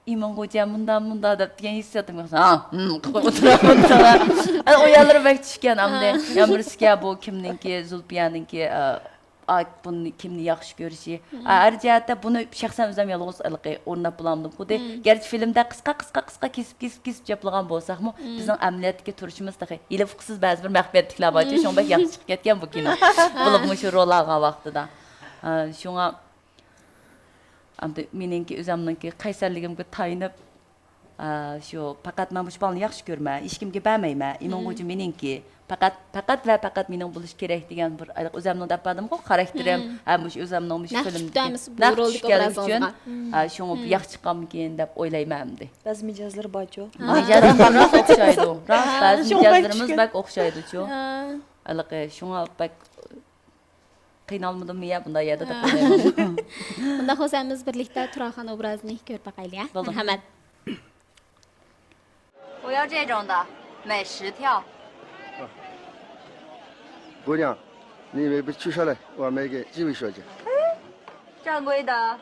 ئىمىن خوجا مۇندا، مۇندا دەپ دېگەن ھېسسىياتىم يوق. ھا، ھىم، قىلىپ ئولتۇرۇۋاتىمەن. ئا، ئۇ يەرلىرى بەك چۈشكەن ئەمدى. يەنە بىرسىكە بۇ كىمنىڭكى، زۇلپىيەنىڭكى، ئا، ئا، بۇنى كىمنى ياخشى كۆرۈشى. ئا، ھەر جەھەتتە بۇنى شەخسەن ئۆزۈم يالغۇز ھېلىقى ئورناپ بولالمىدىم. خۇددى گەرچە فىلىمدە قىسقا، قىسقا، قىسقا كېسىپ، كېسىپ، كېسىپ چاپلىغان بولساقمۇ، بىزنىڭ ئەمەلىيەتتىكى تۇرۇشىمىز تېخى ھېلى ئۇقسىز بەزى بىر مەخپىيەتلىكلەر بارچۇ، شۇڭا بەك ياخشى چىقىپ كەتكەن بۇ كىنو. بولۇپمۇ شۇ رول ئالغان ۋاقتىدا. ئا، شۇڭا ئەمدى مېنىڭكى ئۆزۈمنىڭكى قەيسەرلىكىمگە تايىنىپ، ئا، شۇ پەقەت مەن مۇشۇ بالىنى ياخشى كۆرىمەن، ھېچكىمگە بەرمەيمەن، ئىمىن خوجا مېنىڭكى، پەقەت، پەقەت ۋە پەقەت مېنىڭ بولۇشى كېرەك دېگەن بىر، ئۆزۈمنىڭ دەپ بەردىمغۇ، خاراكتېرىم، ھە، مۇشۇ ئۆزۈمنىڭ مۇشۇ فىلىمدىكى نەق چۈشكەنلىكى ئۈچۈن، ھە، شۇڭا ياخشى چىققانمىكىن دەپ ئويلايمەن ئەمدى. بەزى مىجەزلىرى بارچۇ. مىجەزلىرىمىز راست ئوخشايدۇ. راست، بەزى مىجەزلىرىمىز بەك ئوخشايدۇچۇ. ھېلىقى شۇڭا بەك قىينالمىدىممۇ يا بۇنداق يەردە دەپ ئويلايمەن. ئۇنداق بولسا ھەممىمىز بىرلىكتە تۇرارخان ئوبرازىنى كۆرۈپ باقايلى، ھە؟ بولدى. مەرھەمەت. 我要这种的，买十条。姑娘，你买不取下来，我买给几位小姐。哎，掌柜的，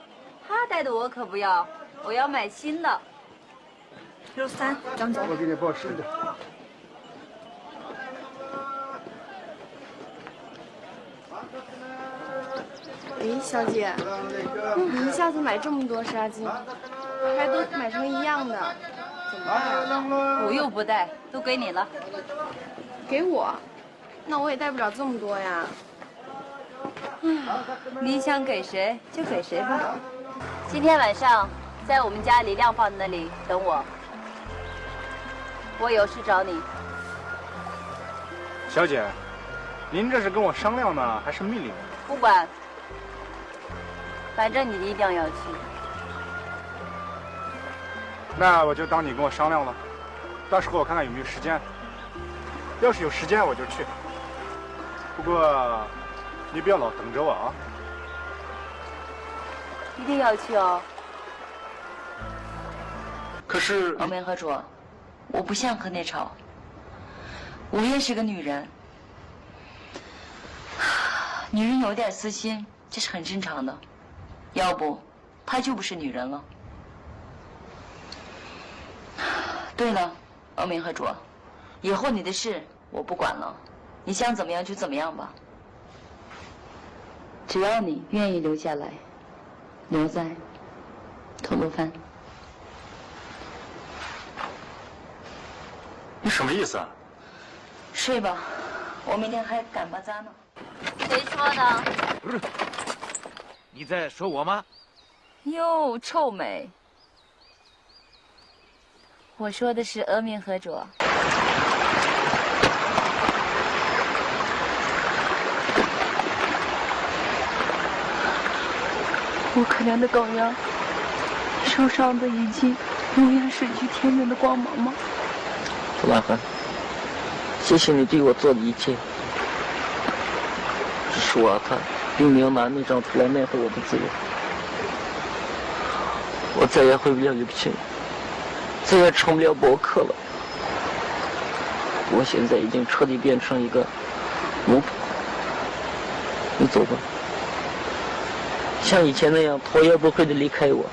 他戴的我可不要，我要买新的。 六十三，咱们走。我给你报新的。哎，小姐，你一下子买这么多纱巾，还都买成一样的，怎么办啊？我又不戴，都给你了。给我？ 那我也带不了这么多呀。你想给谁就给谁吧。今天晚上在我们家李亮房子那里等我，我有事找你。小姐，您这是跟我商量呢，还是命令我？不管，反正你一定要去。那我就当你跟我商量了，到时候我看看有没有时间。 要是有时间我就去，不过你不要老等着我啊。一定要去哦。可是，敖明和卓，我不想和你吵。我也是个女人，女人有点私心，这是很正常的。要不， 她就不是女人了。对了，敖明和卓，以后你的事我不管了，你想怎么样就怎么样吧。只要你愿意留下来，留在吐鲁番。你什么意思啊？睡吧，我明天还赶巴扎呢。谁说的？不是，你在说我吗？ 哟，臭美。我说的是阿明和卓。我可怜的狗呀，受伤的眼睛永远失去天真的光芒吗？布拉凡，谢谢你对我做的一切。 只是我要看冰牛男那张图来奈何我的自由。我再也回不了游戏，再也成不了博客了。我现在已经彻底变成一个奴仆。走吧，像以前那样头也不回的离开我。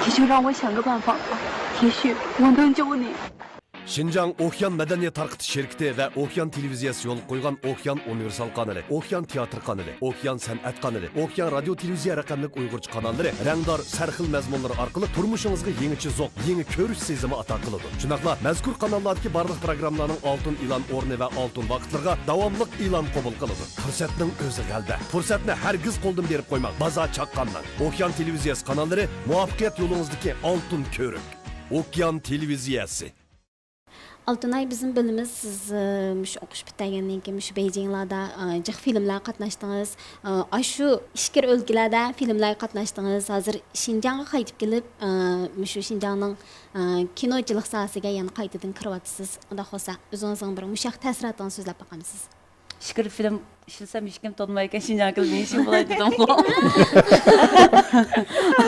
你就让我想个办法吧，也许我能救你。 شىنجاڭ ئوكيان مەدەنىيەت تارقىتىش شىركىتى ۋە ئوكيان تېلېۋىزىيەسى يولغا قويغان ئوكيان ئۇنىۋېرسال قانىلى، ئوكيان تىياتىر قانىلى، ئوكيان سەنئەت قانىلى، ئوكيان رادىيو تېلېۋىزىيە رەقەملىك ئۇيغۇرچە قاناللىرى رەڭدار، سەرخىل مەزمۇنلىرى ئارقىلىق تۇرمۇشىڭىزغا يېڭىچە زوق، يېڭى كۆرۈش سېزىمى ئاتا قىلىدۇ. شۇنداقلا مەزكۇر قاناللاردىكى بارلىق پروگراممىلارنىڭ ئالتۇن ئېلان ئورنى ۋە ئالتۇن ۋاقىتلىرىغا داۋاملىق ئېلان قوبۇل قىلىدۇ. پۇرسەتنىڭ ئۆزى غەلىبە. پۇرسەتنى ھەرگىز قولدىن بېرىپ قويماڭ. بازار چاققانمەڭ. ئوكيان تېلېۋىزىيەسى قاناللىرى مۇۋەپپەقىيەت يولىڭىزدىكى ئالتۇن كۆۋرۈك. ئوكيان تېلېۋىزىيەسى. ئالتۇنئاي، بىزمۇ بىلىمىز، سىز، ئى، مۇشۇ ئوقۇش پۈتتۈرگەندىن كېيىن مۇشۇ بېيجىڭلاردا، ئى، جىق فىلىملارغا قاتناشتىڭىز. ئى، ئاشۇ ئىچكىرى ئۆلكىلەردە فىلىملارغا قاتناشتىڭىز. ھازىر شىنجاڭغا قايتىپ كېلىپ، ئى، مۇشۇ شىنجاڭنىڭ، ئى، كىنوچىلىق ساھەسىگە يەنە قايتىدىن كىرىۋاتىسىز. ئۇنداق بولسا، ئۆزىڭىزنىڭ بىر مۇشۇ ھەقتە تەسىراتىڭىزنى سۆزلەپ باقامسىز؟ ئىچكىرى فىلىم ئىشلىسەم ھېچكىم تونۇمايدىكەن، شىنجاڭ كېلىپ نېمە ئىشىڭ بولاي دېدىمغۇ.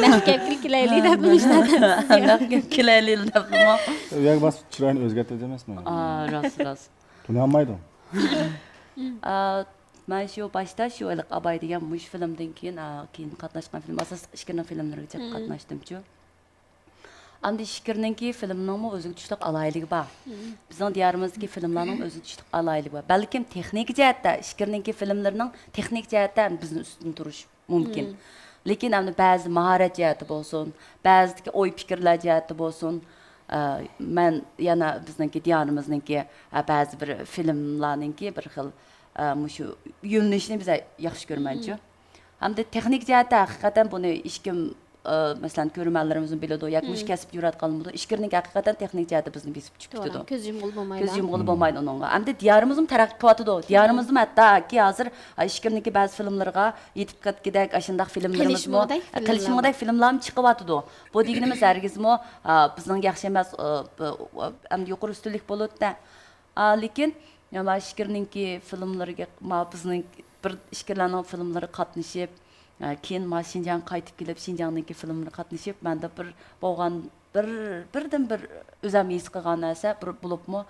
نەق گەپكە كېلەيلى دەپ مۇشۇنداق. نەق گەپ كېلەيلى دەپمۇ. ئۇ يەرگە بارسا چىرايىنى ئۆزگەرتتى دېمەسمۇ؟ راست راست. تونۇيالمايدۇ. مەن شۇ باشتا شۇ ھېلىقى ئاباي دېگەن مۇشۇ فىلىمدىن كېيىن، كېيىن قاتناشقان فىلىم ئاساسلىق ئىچكىرىنىڭ فىلىملىرىگە جىق قاتناشتىمچۇ. ئەمدى ئىچكىرىنىڭكى فىلىمنىڭمۇ ئۆزىگە تۇشلۇق ئالاھىدىلىكى بار. بىزنىڭ دىيارىمىزدىكى فىلىملارنىڭ ئۆزىگە تۇشلۇق ئالاھىدىلىكى بار. بەلكىم تېخنىكا جەھەتتە ئىچكىرىنىڭكى فىلىملىرىنىڭ تېخنىكا جەھەتتە بىزدىن ئۈستۈن تۇرۇش مۇمكىن. لېكىن ئەمدى بەزى ماھارەت جەھەتتە بولسۇن، بەزىدىكى ئوي پىكىرلەر جەھەتتە بولسۇن، ئە، مەن يەنە بىزنىڭكى دىيارىمىزنىڭكى، ئە، بەزى بىر فىلىملارنىڭكى بىر خىل، ئە، مۇشۇ يۆنىلىشىنى بىز ياخشى كۆرىمەنچۇ. ھەمدە تېخنىك جەھەتتە ھەقىقەتەن بۇنى ھېچكىم، ئە، مەسىلەن، كۆرۈرمەنلىرىمىزمۇ بىلىدۇ ياكى مۇشۇ كەسىپتە يۈرۈۋاتقانلىرىمۇ بىلىدۇ. ئىچكىرىنىڭكى ھەقىقەتەن تېخنىك جەھەتتە بىزنى بېسىپ چۈشۈپ كېتىدۇ. كۆز يۇمغىلى بولمايدۇ. كۆز يۇمغىلى بولمايدۇ ئۇنىڭغا. ئەمدى دىيارىمىزمۇ تەرەققىي قىلىۋاتىدۇ. دىيارىمىزمۇ ھەتتاكى ھازىر ئىچكىرىنىڭكى بەزى فىلىملىرىغا يېتىپ كەتكۈدەك ئاشۇنداق فىلىملىرىمىزمۇ، قېلىشمىغۇدەك فىلىملار. قېلىشمىغۇدەك فىلىملارمۇ چىقىۋاتىدۇ. بۇ دېگىنىمىز ھەرگىزمۇ، ئا، بىزنىڭ ياخشى ئەمەس، ئا، ئەمدى يۇقىرى ئۈستۈنلۈك بولۇدۇ. ئا، لېكىن، يا، ما ئىچكىرىنىڭكى فىلىملىرىگە، ما بىزنىڭ بىر ئىچكىرىلەرنىڭ فىلىملىرىغا قاتنىشىپ، ئا، كېيىن ما شىنجاڭغا قايتىپ كېلىپ، شىنجاڭنىڭكى فىلىملىرىغا قاتنىشىپ، مەندە بىر بولغان، بىر، بىردىن بىر ئۆزەم ھېس قىلغان نەرسە، بىر بولۇپمۇ،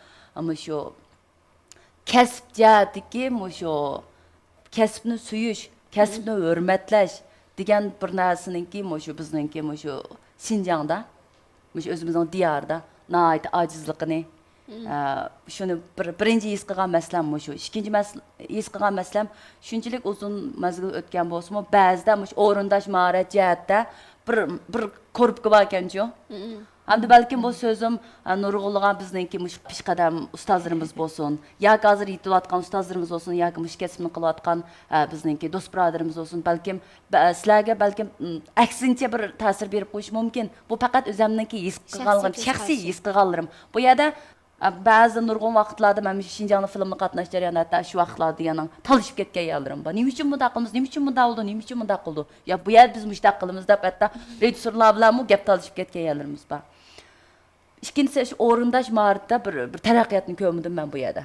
مۇشۇ كەسىپ جەھەتتىكى مۇشۇ كەسىپنى سۆيۈش، كەسىپنى ھۆرمەتلەش دېگەن بىر نەرسىنىڭكى مۇشۇ بىزنىڭكى مۇشۇ شىنجاڭدا، مۇشۇ ئۆزىمىزنىڭ دىيارىدا ناھايىتى ئاجىزلىقىنى، ئە، شۇنى بىر، بىرىنچى ھېس قىلغان مەسىلەم مۇشۇ. ئىككىنچى مەس-، ھېس قىلغان مەسىلەم شۇنچىلىك ئۇزۇن مەزگىل ئۆتكەن بولسىمۇ، بەزىدە مۇشۇ ئورۇنداش ماھارەت جەھەتتە بىر، بىر كورۇپكا باركەنچۇ. ئەمدى بەلكىم بۇ سۆزۈم، ئە، نۇرغۇنلىغان بىزنىڭكى مۇشۇ پېشقەدەم ئۇستازلىرىمىز بولسۇن، ياكى ھازىر يېتىۋاتقان ئۇستازلىرىمىز بولسۇن، ياكى مۇشۇ كەسىپنى قىلىۋاتقان، ئە، بىزنىڭكى دوست بۇرادىرىمىز بولسۇن، بەلكىم بە-، سىلەرگە بەلكىم، ئم، ئەكسىنچە بىر تەسىر بېرىپ قويۇشى مۇمكىن. بۇ پەقەت ئۆزەمنىڭكى ھېس قىلغانلىقىم، شەخسىي ھېس قىلغانلىرىم. بۇ يەردە، ئە، بەزى نۇرغۇن ۋاقىتلاردا مەن مۇشۇ شىنجاڭنىڭ فىلىمىنى قاتناش جەريانىدا ھەتتا شۇ ۋاقىتلاردا دېگەننىڭ تالىشىپ كەتكەن يەرلىرىم بار. نېمە ئۈچۈن مۇنداق قىلىمىز، نېمە ئۈچۈن مۇنداق بولىدۇ، نېمە ئۈچۈن مۇنداق قىلىدۇ؟ يا بۇ يەردە بىز مۇشۇنداق قىلىمىز دەپ ھەتتا رېژىسسورلار بىلەنمۇ گەپ تالىشىپ كەتكەن يەرلىرىمىز بار. ئىككىنچىسى، شۇ ئورۇنداش ماھارىتىدە بىر، بىر تەرەققىياتنى كۆرمىدىم مەن بۇ يەردە.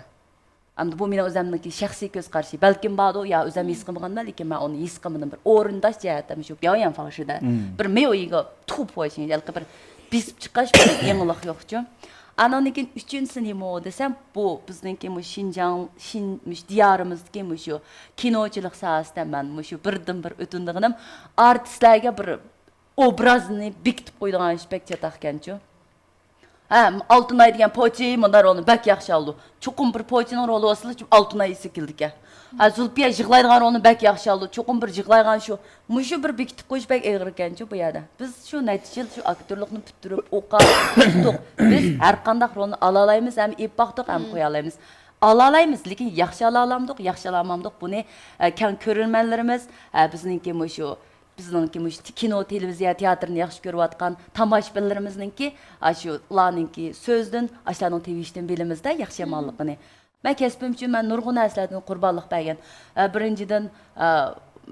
ئەمدى بۇ مېنىڭ ئۆزەمنىڭكى شەخسىي كۆز قارىشى. بەلكىم باردۇ، يا ئۆزەم ھېس قىلمىغانمەن، لېكىن مەن ئۇنى ھېس قىلمىدىم. بىر ئورۇنداش جەھەتتە مۇشۇ 表演方式دە. بىر 没有一个突破性، ھېلىقى بىر بېسىپ چىقىش، بىر يېڭىلىق يوقچۇ. ئانىڭدىن كېيىن ئۈچىنچىسى نېمە دېسەم، بۇ بىزنىڭكى مۇشۇ شىنجاڭ، شىن-، مۇشۇ دىيارىمىزدىكى مۇشۇ كىنوچىلىق ساھەسىدە مەن مۇشۇ بىردىن بىر ئۆتۈنىدىغىنىم، ئارتىسلارغا بىر ئوبرازنى بېكىتىپ قويىدىغان ئىش بەك چاتاقكەنچۇ. ھە، ئالتۇنئاي دېگەن پوچى مۇنداق رولنى بەك ياخشى ئالىدۇ. چوقۇم بىر پوچىنىڭ رولى بولسىلا، ئالتۇنئاي ئېسىگە كېلىدىكەن. ھە، زۇلپىيە يىغلايدىغان رولنى بەك ياخشى ئالىدۇ. چوقۇم بىر يىغلايدىغان شۇ. مۇشۇ بىر بېكىتىپ قويۇش بەك ئېغىركەنچۇ بۇ يەردە. بىز شۇ نەچچە يىل شۇ ئاكتورلۇقنى پۈتتۈرۈپ، ئوقۇپ چىقتۇق. بىز ھەر قانداق رولنى ئالالايمىز ھەم ئېلىپ باقتۇق ھەم قويالايمىز. ئالالايمىز، لېكىن ياخشى ئالالامدۇق، ياخشى ئالالمامدۇق، بۇنى، ئە، كەڭ كۆرۈرمەنلىرىمىز، ئە، بىزنىڭكى مۇشۇ بىزنىڭكى مۇشۇ كىنو، تېلېۋىزىيە، تىياتىرنى ياخشى كۆرۈۋاتقان تاماشىبىنلىرىمىزنىڭكى، ئاشۇ ئۇلارنىڭكى سۆزىدىن، ئاشۇلارنىڭ تىۋىشىدىن بىلىمىزدە ياخشى يامانلىقىنى. مەن كەسپىم ئۈچۈن مەن نۇرغۇن نەرسىلەردىن قۇربانلىق بەرگەن. ئە، بىرىنچىدىن، ئە،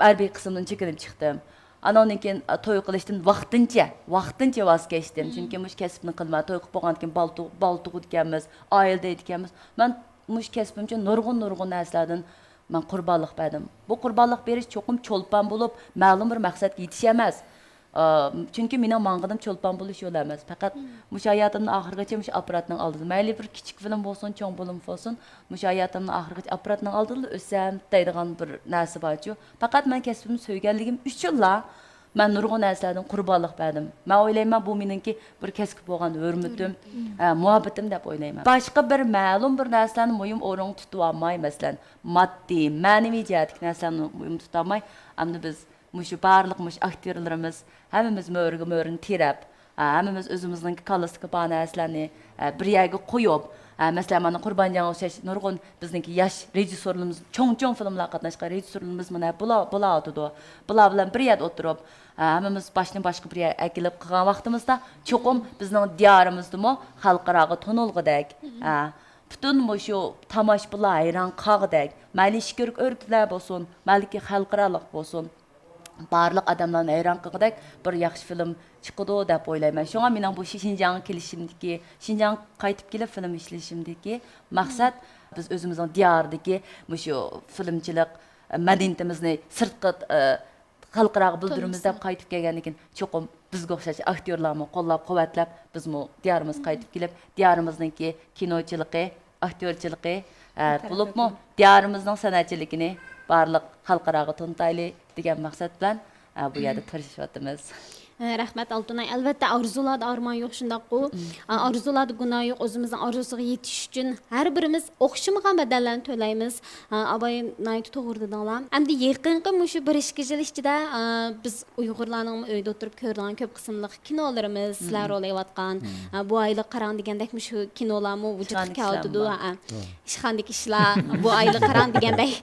ھەربىي قىسىمدىن چېكىنىپ چىقتىم. ئاناندىن كېيىن، ئە، توي قىلىشتىن ۋاقتىنچە، ۋاقتىنچە ۋاز كەچتىم. چۈنكى مۇشۇ كەسىپنى قىلىمەن، توي قىلىپ بولغاندىن كېيىن بالا تۇغ-، بالا تۇغىدىكەنمىز، ئائىلە دەيدىكەنمىز. مەن مۇشۇ كەسپىم ئۈچۈن نۇرغۇن، نۇرغۇن نەرسىلەردىن مەن قۇربانلىق بەردىم. بۇ قۇربانلىق بېرىش چوقۇم چولپان بولۇپ، مەلۇم بىر مەقسەتكە يېتىش ئەمەس. ئا، چۈنكى مېنىڭ ماڭغىنىم چولپان بولۇش يولى ئەمەس. پەقەت مۇشۇ ھاياتىمنىڭ ئاخىرىغىچە مۇشۇ ئاپپاراتنىڭ ئالدىدا. مەيلى بىر كىچىك فىلىم بولسۇن، چوڭ فىلىم بولسۇن، مۇشۇ ھاياتىمنىڭ ئاخىرىغىچە ئاپپاراتنىڭ ئالدىدىلا ئۆتسەم دەيدىغان بىر نەرسە بارچۇ. پەقەت مەن كەسپىمنى سۆيگەنلىكىم ئۈچۈنلا مەن نۇرغۇن نەرسىلەردىن قۇربانلىق بەردىم. مەن ئويلايمەن، بۇ مېنىڭكى بىر كەسىپكە بولغان ھۆرمىتىم، ھە، مۇھەببىتىم دەپ ئويلايمەن. باشقا بىر مەلۇم بىر نەرسىلەرنى مۇھىم ئورۇنغا تۇتۇۋالماي، مەسىلەن، ماددىي، مەنىۋى جەھەتتىكى نەرسىلەرنى مۇھىم تۇتالماي، ئەمدى بىز مۇشۇ بارلىق مۇشۇ ئاكتيورلىرىمىز ھەممىمىز مۈرىگە مۈرىنى تىرەپ، ھە، ھەممىمىز ئۆزىمىزنىڭكى كاللىسىدىكى بار نەرسىلەرنى، ھە، بىر يەرگە قويۇپ، ھە، مەسىلەن، مانا قۇربانجانغا ئوخشاش نۇرغۇن بىزنىڭكى ياش رېژىسسورلىرىمىز، چوڭ-چوڭ فىلىملارغا قاتناشقان رېژىسسورلىرىمىز مانا بۇلار، بۇلار ئولتۇرىدۇ. بۇلار بىلەن بىر يەردە ئولتۇرۇپ، ھە، ھەممىمىز باشنى باشقا بىر يەرگە ئەكېلىپ قىلغان ۋاقتىمىزدا، چوقۇم بىزنىڭ دىيارىمىزدىمۇ خەلقئاراغا تونۇلغۇدەك، ھە، پۈتۈن مۇشۇ تاماشىبىنلار ھەيران قالغۇدەك، مەيلى ئىچكىرى ئۆلكىلەر بولسۇن، بەلكى خەلقئارالىق بولسۇن، بارلىق ئادەملەرنى ھەيران قىلغۇدەك بىر ياخشى فىلىم چىقىدۇ دەپ ئويلايمەن. شۇڭا مېنىڭ بۇ شى-، شىنجاڭغا كېلىشىمدىكى، شىنجاڭغا قايتىپ كېلىپ فىلىم ئىشلىشىمدىكى مەقسەت، بىز ئۆزىمىزنىڭ دىيارىدىكى مۇشۇ فىلىمچىلىك مەدەنىيىتىمىزنى سىرتقا، ئە، خەلقئاراغا بىلدۈرىمىز دەپ قايتىپ كەلگەندىن كېيىن، چوقۇم بىزگە ئوخشاش ئاكتيورلارمۇ قوللاپ-قۇۋۋەتلەپ، بىزمۇ دىيارىمىزغا قايتىپ كېلىپ، دىيارىمىزنىڭكى كىنوچىلىقى، ئاكتيورچىلىقى، ئە، بولۇپمۇ دىيارىمىزنىڭ سەنئەتچىلىكىنى بارلىق خەلقئاراغا تونۇتايلى دېگەن مەقسەت بىلەن، ئە، بۇ يەردە تىرىشىۋاتىمىز. ئە، رەھمەت، ئالتۇنئاي. ئەلۋەتتە، ئارزۇلاردا ئارمان يوق، شۇنداققۇ؟ ئە، ئارزۇلاردا گۇناھ يوق. ئۆزىمىزنىڭ ئارزۇسىغا يېتىش ئۈچۈن ھەر بىرىمىز ئوخشىمىغان بەدەللەرنى تۆلەيمىز. ئە، ئاباي ناھايىتى توغرا دېدىڭلار. ئەمدى يېقىنقى مۇشۇ بىر ئىككى يىل ئىچىدە، ئە، بىز ئۇيغۇرلارنىڭ ئۆيدە ئولتۇرۇپ كۆرىدىغان كۆپ قىسىملىق كىنولىرىمىز، سىلەر رول ئېلىۋاتقان، ئە، بۇ ئايلىق قاراڭ دېگەندەك مۇشۇ كىنولارمۇ ۋۇجۇدقا كېلىۋاتىدۇ. ئىشخانىدىكى ئىشلار، بۇ ئايلىق قاراڭ دېگەندەك،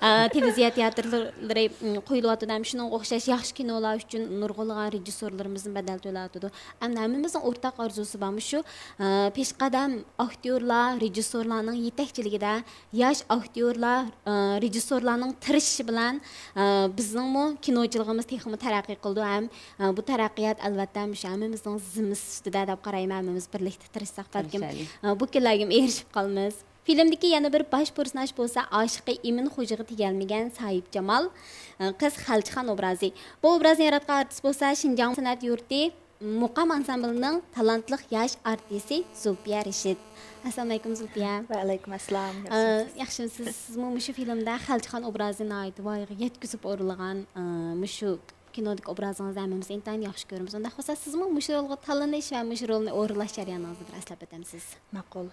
ئە، تېلېۋىزىيە تىياتىرلىرى، ئىم، قويۇلۇۋاتىدۇ. ھەم شۇنىڭغا ئوخشاش ياخشى كىنولار ئۈچۈن نۇرغۇنلىغان رېژىسسورلىرىمىزدىن بەدەل تۆلەۋاتىدۇ. ئەمدى ھەممىمىزنىڭ ئورتاق ئارزۇسى بار مۇشۇ، ئە، پېشقەدەم ئاكتيورلار، رېژىسسورلارنىڭ يېتەكچىلىكىدە ياش ئاكتيورلار، ئە، رېژىسسورلارنىڭ تىرىشىشى بىلەن، ئە، بىزنىڭمۇ كىنوچىلىقىمىز تېخىمۇ تەرەققىي قىلىدۇ ھەم، ئە، بۇ تەرەققىيات ئەلۋەتتە مۇشۇ ھەممىمىزنىڭ زىممىسى ئۈستىدە دەپ قارايمەن. ھەممىمىز بىرلىكتە تىرىشساق بەلكىم، ئە، بۇ كۈنلەرگىمۇ ئېرىشىپ قالىمىز. فىلىمدىكى يەنە بىر باش پېرسوناژ بولسا ئاشىقى ئىمىن خوجىغا تېگەلمىگەن ساھىبجامال، ئە، قىز خەلچىخان ئوبرازى. بۇ ئوبرازنى ياراتقان ئارتىس بولسا شىنجاڭ سەنئەت يۇرتى مۇقام ئانسامبىلىنىڭ تالانتلىق ياش ئارتىسى زۇلپىيە رېشىت. ئەسسالامۇئەلەيكۇم، زۇلپىيە. ۋەئەلەيكۇم ئەسسالام. ئە، ياخشىمۇسىز؟ ياخشىمۇسىز؟ سىزمۇ مۇشۇ فىلىمدا خەلچىخان ئوبرازىنى ناھايىتى ۋايىغا يەتكۈزۈپ ئورۇنلىغان، ئە، مۇشۇ كىنودىكى ئوبرازىڭىزنى ھەممىمىز ئىنتايىن ياخشى كۆرىمىز. ئۇنداق بولسا، سىزمۇ مۇشۇ رولغا تاللىنىش ۋە مۇشۇ رولنى ئورۇنلاش جەريانىڭىزنى بىر ئەسلەپ ئۆتەمسىز؟ ماقۇل.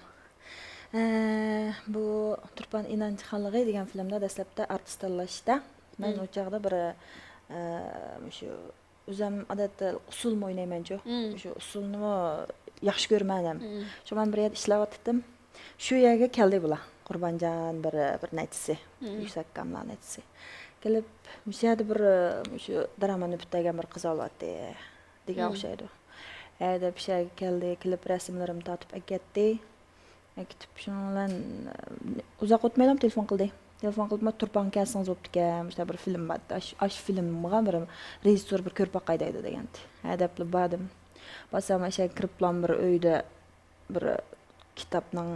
ئە، بۇ تۇرپان ئىنانچى خانلىقى دېگەن فىلىمدا دەسلەپتە ئارتىس تاللاشتا مەن ئۇ چاغدا بىر، ئە، مۇشۇ ئۆزۈم ئادەتتە ئۇسسۇلمۇ ئوينايمەنچۇ. مم. شۇ ئۇسسۇلنىمۇ ياخشى كۆرىمەن ھەم. مم. شۇ مەن بىر يەردە ئىشلەۋاتاتتىم. شۇ يەرگە كەلدى بۇلار. قۇربانجان بىر، بىر نەچچىسى. مم. يۈكسەك ئاكاملار نەچچىسى. كېلىپ، مۇشۇ يەردە بىر، شۇ دىرامانى پۈتتۈرگەن بىر قىز ئولتۇراتتى دېگەن ئوخشايدۇ. ھە دەپ شۇ يەرگە كەلدى. كېلىپ رەسىملىرىمنى تارتىپ ئەكەتتى. ئەكېتىپ، شۇنىڭ بىلەن، ئۇزاق ئۆتمەيلا تېلېفون قىلدى. تېلېفون قىلىپ، «ما تۇرپانغا كەلسىڭىز بوپتىكەن، مۇشۇنداق بىر فىلىم بار، ئاش، ئاش فىلىمغا بىر رېژىسسور بىر كۆرۈپ باقاي» دەيدۇ دېگەنتى. ھە دەپلا باردىم. بارسام، ئەشەگە كىرىپلا بىر ئۆيدە بىر كىتابنىڭ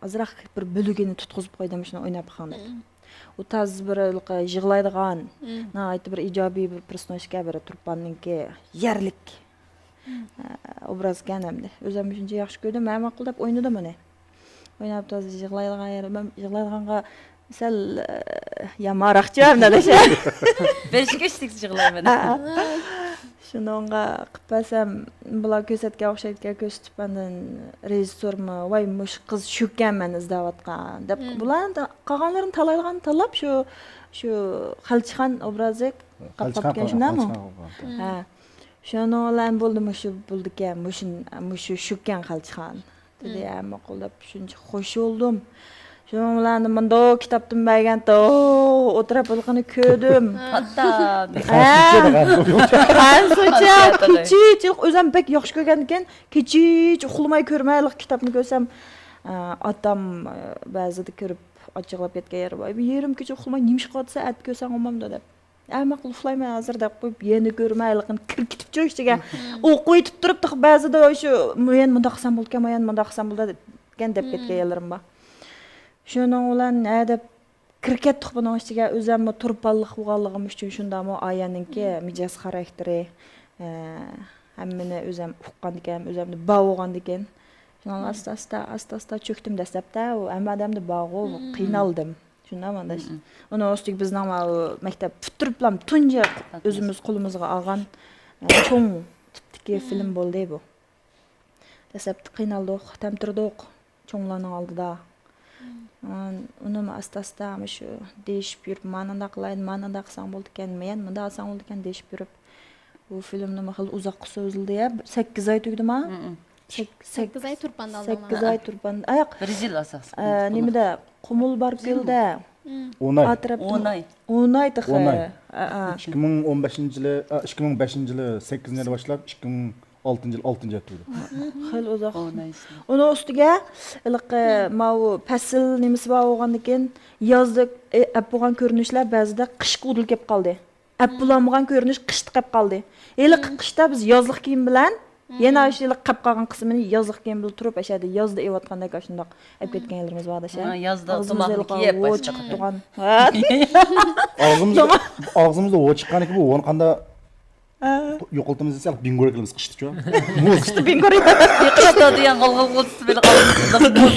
ئازراق بىر بۆلىكىنى تۇتقۇزۇپ قويدۇم، شۇنى ئويناپ باقاڭ دەپ. مم. ئۇ تازا بىر ھېلىقى يىغلايدىغان، مم، ناھايىتى بىر ئىجابىي بىر پېرسوناژكەن، بىر تۇرپاننىڭكى يەرلىك، مم، ئە، ئوبرازكەن ئەمدى. ئۆزۈم شۇنچە ياخشى كۆردۈم، ھە، ماقۇل دەپ ئوينىدىم ئۇنى. ئويناپ تازا يىغلايدىغان يېرى، مەن يىغلايدىغانغا سەل، ئە، يامانراقچۇ ئەمدى ئاداش. بىر ئىككى ئۈچ تېگىز يىغلايمەن. ھە. شۇنىڭغا قىلىپ بەرسەم، بۇلار كۆرسەتكەن ئوخشايدىكەن، كۆرسىتىپ ئاندىن رېژىسسورمۇ، «ۋاي، مۇشۇ قىز شۇكەن مەن ئىزدەۋاتقان» دەپ، مم، بۇلارنى قالغانلىرىنى تاللايدىغان تاللاپ، شۇ، شۇ خەلچىخان ئوبرازى قاپلاپتىكەن، شۇنداقمۇ؟ خەلچىخان قويغان. مم. ھە. شۇنىڭ بىلەن بولدى، مۇشۇ بولىدىكەن، مۇشۇ، مۇشۇ شۇكەن خەلچىخان. دېدى، ھە، ماقۇل دەپ شۇنچە خوش بولدۇم. شۇنىڭ بىلەن مۇنداق كىتابتىن بەرگەنتى، ئولتۇرۇپ ھېلىقىنى كۆردۈم. پاتتا. ھە. قانسۇچە، كېچىچە، ئۆزۈم بەك ياخشى كۆرگەنىكەن، كېچىچە ئۇخلىماي كۆرمەي ھېلىقى كىتابنى كۆرسەم، ئاتام بەزىدە كۆرۈپ ئاچچىقلاپ كەتكەن يېرى بار. يېرىم كېچە ئۇخلىماي نېمە ئىش قىلىۋاتىسەن، ئەتە كۆرسەڭ بولمامدۇ دەپ. ئەمە قۇلۇپلايمەن ھازىر دەپ قويۇپ، يەنە كۆرمەي ھېلىقىنى كىرىپ كېتىپچۇ ئىچىگە. مم. ئوقۇۋېتىپ تۇرۇپ، تېخى بەزىدە شۇ، مۇ-، يەنە مۇنداق قىلسام بولىدىكەن، مۇ-، يەنە مۇنداق قىلسام بولىدىكەن دەپ، مم، كەتكەن يەرلىرىم بار. شۇنىڭ بىلەن ھە دەپ كىرىپ كەتتۇق بۇنىڭ ئىچىگە. ئۆزۈممۇ تۇرپانلىق بولغانلىقىم ئۈچۈن شۇنداقمۇ ئايەننىڭكى، مم، مىجەز خاراكتېرى، ھەممىنى ئۆزۈم ئۇققاندىكىن، ئۆزۈمدە بار بولغاندىكىن، شۇنىڭ ئاستا ئاستا، ئاستا ئاستا چۆكتۈم. دەسلەپتە ئۇ ھەممە ئادەمدە بارغۇ، قىينالدىم. شۇنداقمۇ ئاداش؟ ئۇنىڭ ئۈستىگە بىزنىڭ ماۋۇ مەكتەپ پۈتتۈرۈپلا تۇنجى ئۆزىمىز قولىمىزغا ئالغان، ئە، چوڭ تىپتىكى فىلىم بولدى بۇ. دەسلەپتە قىينالدۇق، تەمتىرىدۇق چوڭلارنىڭ ئالدىدا. ئۇنىمۇ ئاستا ئاستا مۇشۇ دېيىشىپ يۈرۈپ، مانىنداق قىلايلى، مانىنداق قىلساڭ بولىدىكەن، مەن مۇنداق قىلساڭ بولىدىكەن دېيىشىپ يۈرۈپ، بۇ فىلىمنىمۇ خېلى ئۇزاققا سوزۇلدى يا، سەككىز ئاي تۈگىدىما؟ سەك- سەك- سەككىز ئاي تۇرپان ئالدىڭلارمۇ؟ سەككىز ئاي تۇرپان. ئاياق، بىر يىل ئاساسلىق ئە، نېمىدە، قۇمۇل باركۆلدە. ئون ئاي. ئاتراپتىن ئون ئاي. ئون ئاي تېخى. ئون ئاي. ئىككى مىڭ ئون بەشىنچى يىلى، ئىككى مىڭ بەشىنچى يىلى سەككىزىنچى ئايدا باشلاپ، ئىككى مىڭ ئالتىنچى يىلى ئالتىنچى ئايدا تۈگىدى. خېلى ئۇزاق. ئون ئاي ئىچىدە. ئۇنىڭ ئۈستىگە ھېلىقى ماۋۇ پەسىل نېمىسى بار بولغاندىكىن، يازدا ئەپ بولغان كۆرۈنۈشلەر بەزىدە قىشقا ئۇدۇل كېلىپ قالدى. ئەپ بولالمىغان كۆرۈنۈش قىشتا قېلىپ قالدى. ھېلىقى قىشتا بىز يازلىق كىيىم بىلەن، يەنە ئاشۇ ھېلىقى قېلىپ قالغان قىسمىنى يازلىق كىيىم بىلەن تۇرۇپ، ئاشۇ يەردە يازدا ئېۋاتقاندەك ئاشۇنداق ئەپ كەتكەن يىللىرىمىز بار ئاشۇ. ھە، يازدا تۇماننى كىيىپ، ۋوچۇق تۇرغان. ھە. ئاغزىمىزدا، ئاغزىمىزدا ۋوچۇق چىققاندىكىن بۇ ۋونى قانداق يوقىتىمىز دېسە، بىڭگور قىلىمىز قىشتىچۇ. مۇز. قىشتا بىڭگور. قىشتا دېگەن غىل-غىل غىل تۇتۇپ، مۇز،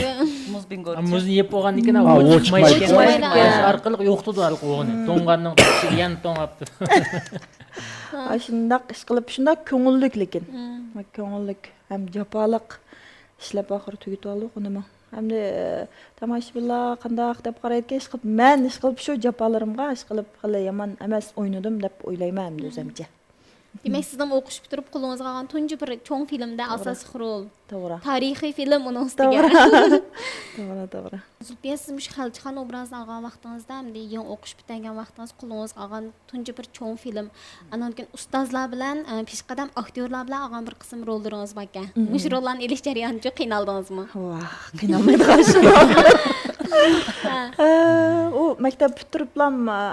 مۇز بىڭگور. مۇزنى يەپ بولغاندىن كېيىن، ھە، ۋوچۇق چىقمايدىكەن. ۋوچۇق چىقمايدىكەن. ئارقىلىق يوقىتىدۇ ھېلىقى ۋونى. توڭغاننىڭ يەنە توڭاپتۇ. ئاشۇنداق ئىشقىلىپ، شۇنداق كۆڭۈللۈك لېكىن. كۆڭۈللۈك ھەم جاپالىق ئىشلەپ ئاخىرى تۈگىتىۋالدۇق ئۇنىمۇ. ئەمدى، ئە، تاماشىبىنلار قانداق دەپ قارايدىكەن، ئىشقىلىپ مەن، ئىشقىلىپ شۇ جاپالىرىمغا، ئىشقىلىپ خېلى يامان ئەمەس ئوينىدىم دەپ ئويلايمەن ئەمدى ئۆزۈمچە. دېمەك، سىزنىڭ ئوقۇش پۈتتۈرۈپ قولىڭىزغا ئالغان تۇنجى بىر چوڭ فىلىمدا توغرا. ئاساسلىق رول. توغرا. تارىخىي فىلىم ئۇنىڭ ئۈستىگە. توغرا. توغرا، توغرا. زۇلپىيە، سىز مۇشۇ خەلچىخان ئوبرازىنى ئالغان ۋاقتىڭىزدا، ئەمدى يېڭى ئوقۇش پۈتتۈرگەن ۋاقتىڭىزدا قولىڭىزغا ئالغان تۇنجى بىر چوڭ فىلىم. ئانان كېيىن ئۇستازلار بىلەن، ئە، پېشقەدەم ئاكتيورلار بىلەن ئالغان بىر قىسىم روللىرىڭىز باركەن. مۇشۇ روللارنى ئېلىش جەريانىچۇ قىينالدىڭىزمۇ؟ ۋاھ، قىينالمايدىغان ئىش. ئە، ئۇ مەكتەپ پۈتتۈرۈپلا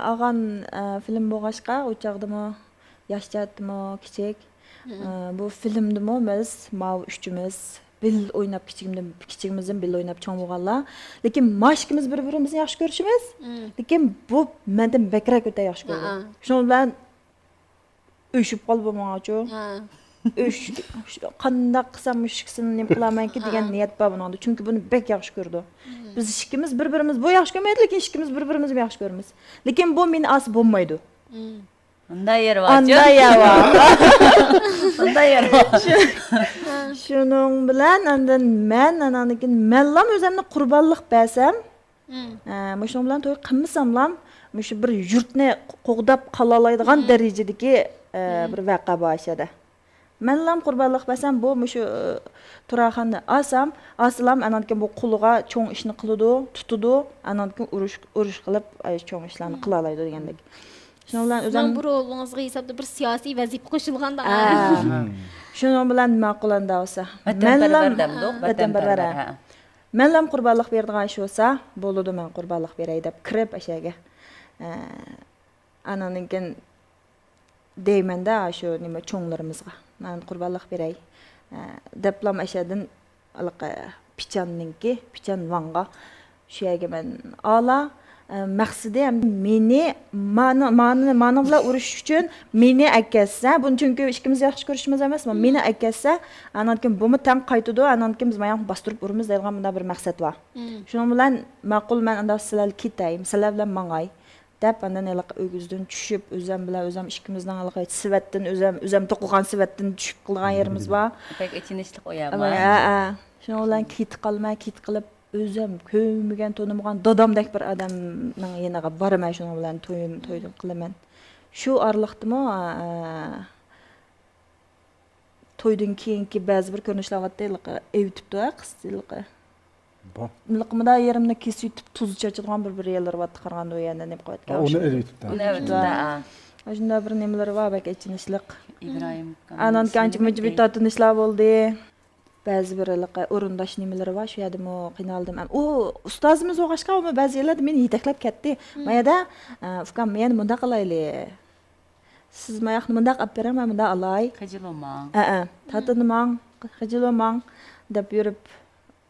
ئالغان، ئە، فىلىم بولغاچقا، ئۇ چاغدىمۇ ياش جەھەتتىمۇ كىچىك. ئە، بۇ فىلىمدىمۇ بىز ماۋۇ ئۈچىمىز بىللە ئويناپ، كىچىكىمدىن، كىچىكىمىزدىن بىللە ئويناپ چوڭ بولغانلار. لېكىن ما ئىككىمىز بىر-بىرىمىزنى ياخشى كۆرۈشىمىز. لېكىن بۇ مەندىن بەكرەك ئۆتە ياخشى كۆرىدۇ. شۇنىڭ بىلەن ئۆچۈپ قالدى بۇ ماڭاچۇ. ئۆچ-، قانداق قىلسام مۇشۇ ئىككىسىنى نېمە قىلارمەنكى دېگەن نىيەت بار بۇنىڭدا. چۈنكى بۇنى بەك ياخشى كۆرىدۇ. بىز ئىككىمىز بىر-بىرىمىز، بۇ ياخشى كۆرمەيدۇ، لېكىن ئىككىمىز بىر-بىرىمىزنى ياخشى كۆرىمىز. لېكىن بۇ مېنى ئالسا بولمايدۇ. مۇنداق يېرى بارچۇ. ئاندا يەۋا. مۇنداق يېرى بار. شۇ-، شۇنىڭ بىلەن ئاندىن مەن ئاناندىن كېيىن مەنلام ئۆزۈمنى قۇربانلىق بەرسەم، ئە، مۇشۇنىڭ بىلەن توي قىلمىساملام، مۇشۇ بىر يۇرتنى قوغداپ قالالايدىغان دەرىجىدىكى، ئە، بىر ۋەقە بار ئىچىدە. مەنلام قۇربانلىق بەرسەم، بۇ مۇشۇ، ئە، تۇراخاننى ئالسام، ئالسىلام، ئاناندىن كېيىن بۇ قولىغا چوڭ ئىشنى قىلىدۇ، تۇتىدۇ، ئاناندىن كېيىن ئۇرۇش، ئۇرۇش قىلىپ، ئاي، چوڭ ئىشلارنى قىلالايدۇ دېگەندەك. شۇنىڭ بىلەن سىزنىڭ ئۆزۈم بۇ رولىڭىزغا ھېسابتا بىر سىياسىي ۋەزىپە قوشۇلغان-دە. ئە، شۇنىڭ بىلەن ماقۇل ئەمدى بولسا. ۋەتەنپەرۋەر مەنلام دەمدۇ؟ ۋەتەنپەرۋەر، ھە. مەنلام قۇربانلىق بېرىدىغان ئىش بولسا، بولىدۇ، مەن قۇربانلىق بېرەي دەپ كىرىپ ئەشەگە. ئە، ئاناندىن كېيىن دەيمەن-دە، شۇ نېمە، چوڭلىرىمىزغا، مەن قۇربانلىق بېرەي، ئە، دەپلام ئەشەدىن ھېلىقى پىچاننىڭكى، پىچان ۋاڭغا شۇ يەرگە مەن ئالا، ئە، مەقسىتى ھەم مېنى، مانا، مانا، مانىڭ بىلەن ئۇرۇشۇش ئۈچۈن مېنى ئەكەتسە، بۇنى چۈنكى ئىككىمىز ياخشى كۆرۈشىمىز ئەمەسمۇ، مېنى ئەكەتسە، ئانان كېيىن بۇمۇ تەڭ قايتىدۇ، ئانان كېيىن بىز ماياقنى باستۇرۇپ ئۇرىمىز دەيدىغان مۇنداق بىر مەقسەت بار. شۇنىڭ بىلەن ماقۇل، مەن ئاندا سىلەرلا كېتەي، سىلەر بىلەن ماڭاي. دەپ، ئاندىن ھېلىقى ئۆگزىدىن چۈشۈپ، ئۆزۈم بىلەن ئۆزۈم ئىككىمىزنىڭ ھېلىقى سېۋەتتىن، ئۆزۈم، ئۆزۈم توقۇغان سېۋەتتىن چۈشۈپ قىلغان يېرىمىز بار. بەك ئېچىنىشلىق ئۇ يەر. ھە، ھە. شۇنىڭ بىلەن كېتىپ قالىمەن، كېتىپ قېلىپ، ئۆزۈم كۆرمىگەن، تونۇمىغان دادامدەك بىر ئادەمنىڭ يېنىغا بارىمەن، شۇنىڭ بىلەن تويۇم، تويدىن قىلىمەن. شۇ ئارىلىقتىمۇ، ئە، تويدىن كېيىنكى بەزى بىر كۆرۈنۈشلەر بارتتى، ھېلىقى ئەۋېتىپتۇ، ھە، قىز ھېلىقى. بار. ھېلىقى مۇنداق يېرىمنى كېسىۋېتىپ، تۇز چاچىدىغان بىر، بىر يەرلىرى بارتتى، قارىغاندا ئۇ يەرنى نېمە قىلىۋەتكەن. ھە، ئۇنى ئەۋېتىپتۇ. ئۇنى ئەۋېتىپتۇ، ھە. ئاشۇنداق بىر نېمىلىرى بار، بەك ئېچىنىشلىق. ئانان كېيىن ئانچە مۇنچە بىر تارتىنىشلار بولدى. بەزى بىر ھېلىقى ئورۇنداش نېمىلىرى بار، شۇ يەردىمۇ قىينالدىم. ئۇ ئۇستازىمىز بولغاچقا، ئۇمۇ بەزى يەرلەردە مېنى يېتەكلەپ كەتتى. ما يەردە، ئە، ئۇكام، يەنە مۇنداق قىلايلى. سىز ماياقنى مۇنداق ئاپ بېرىڭ، مەن مۇنداق ئالاي. خىجىل بولماڭ. ئەئە، تارتىنماڭ، خىجىل بولماڭ دەپ يۈرۈپ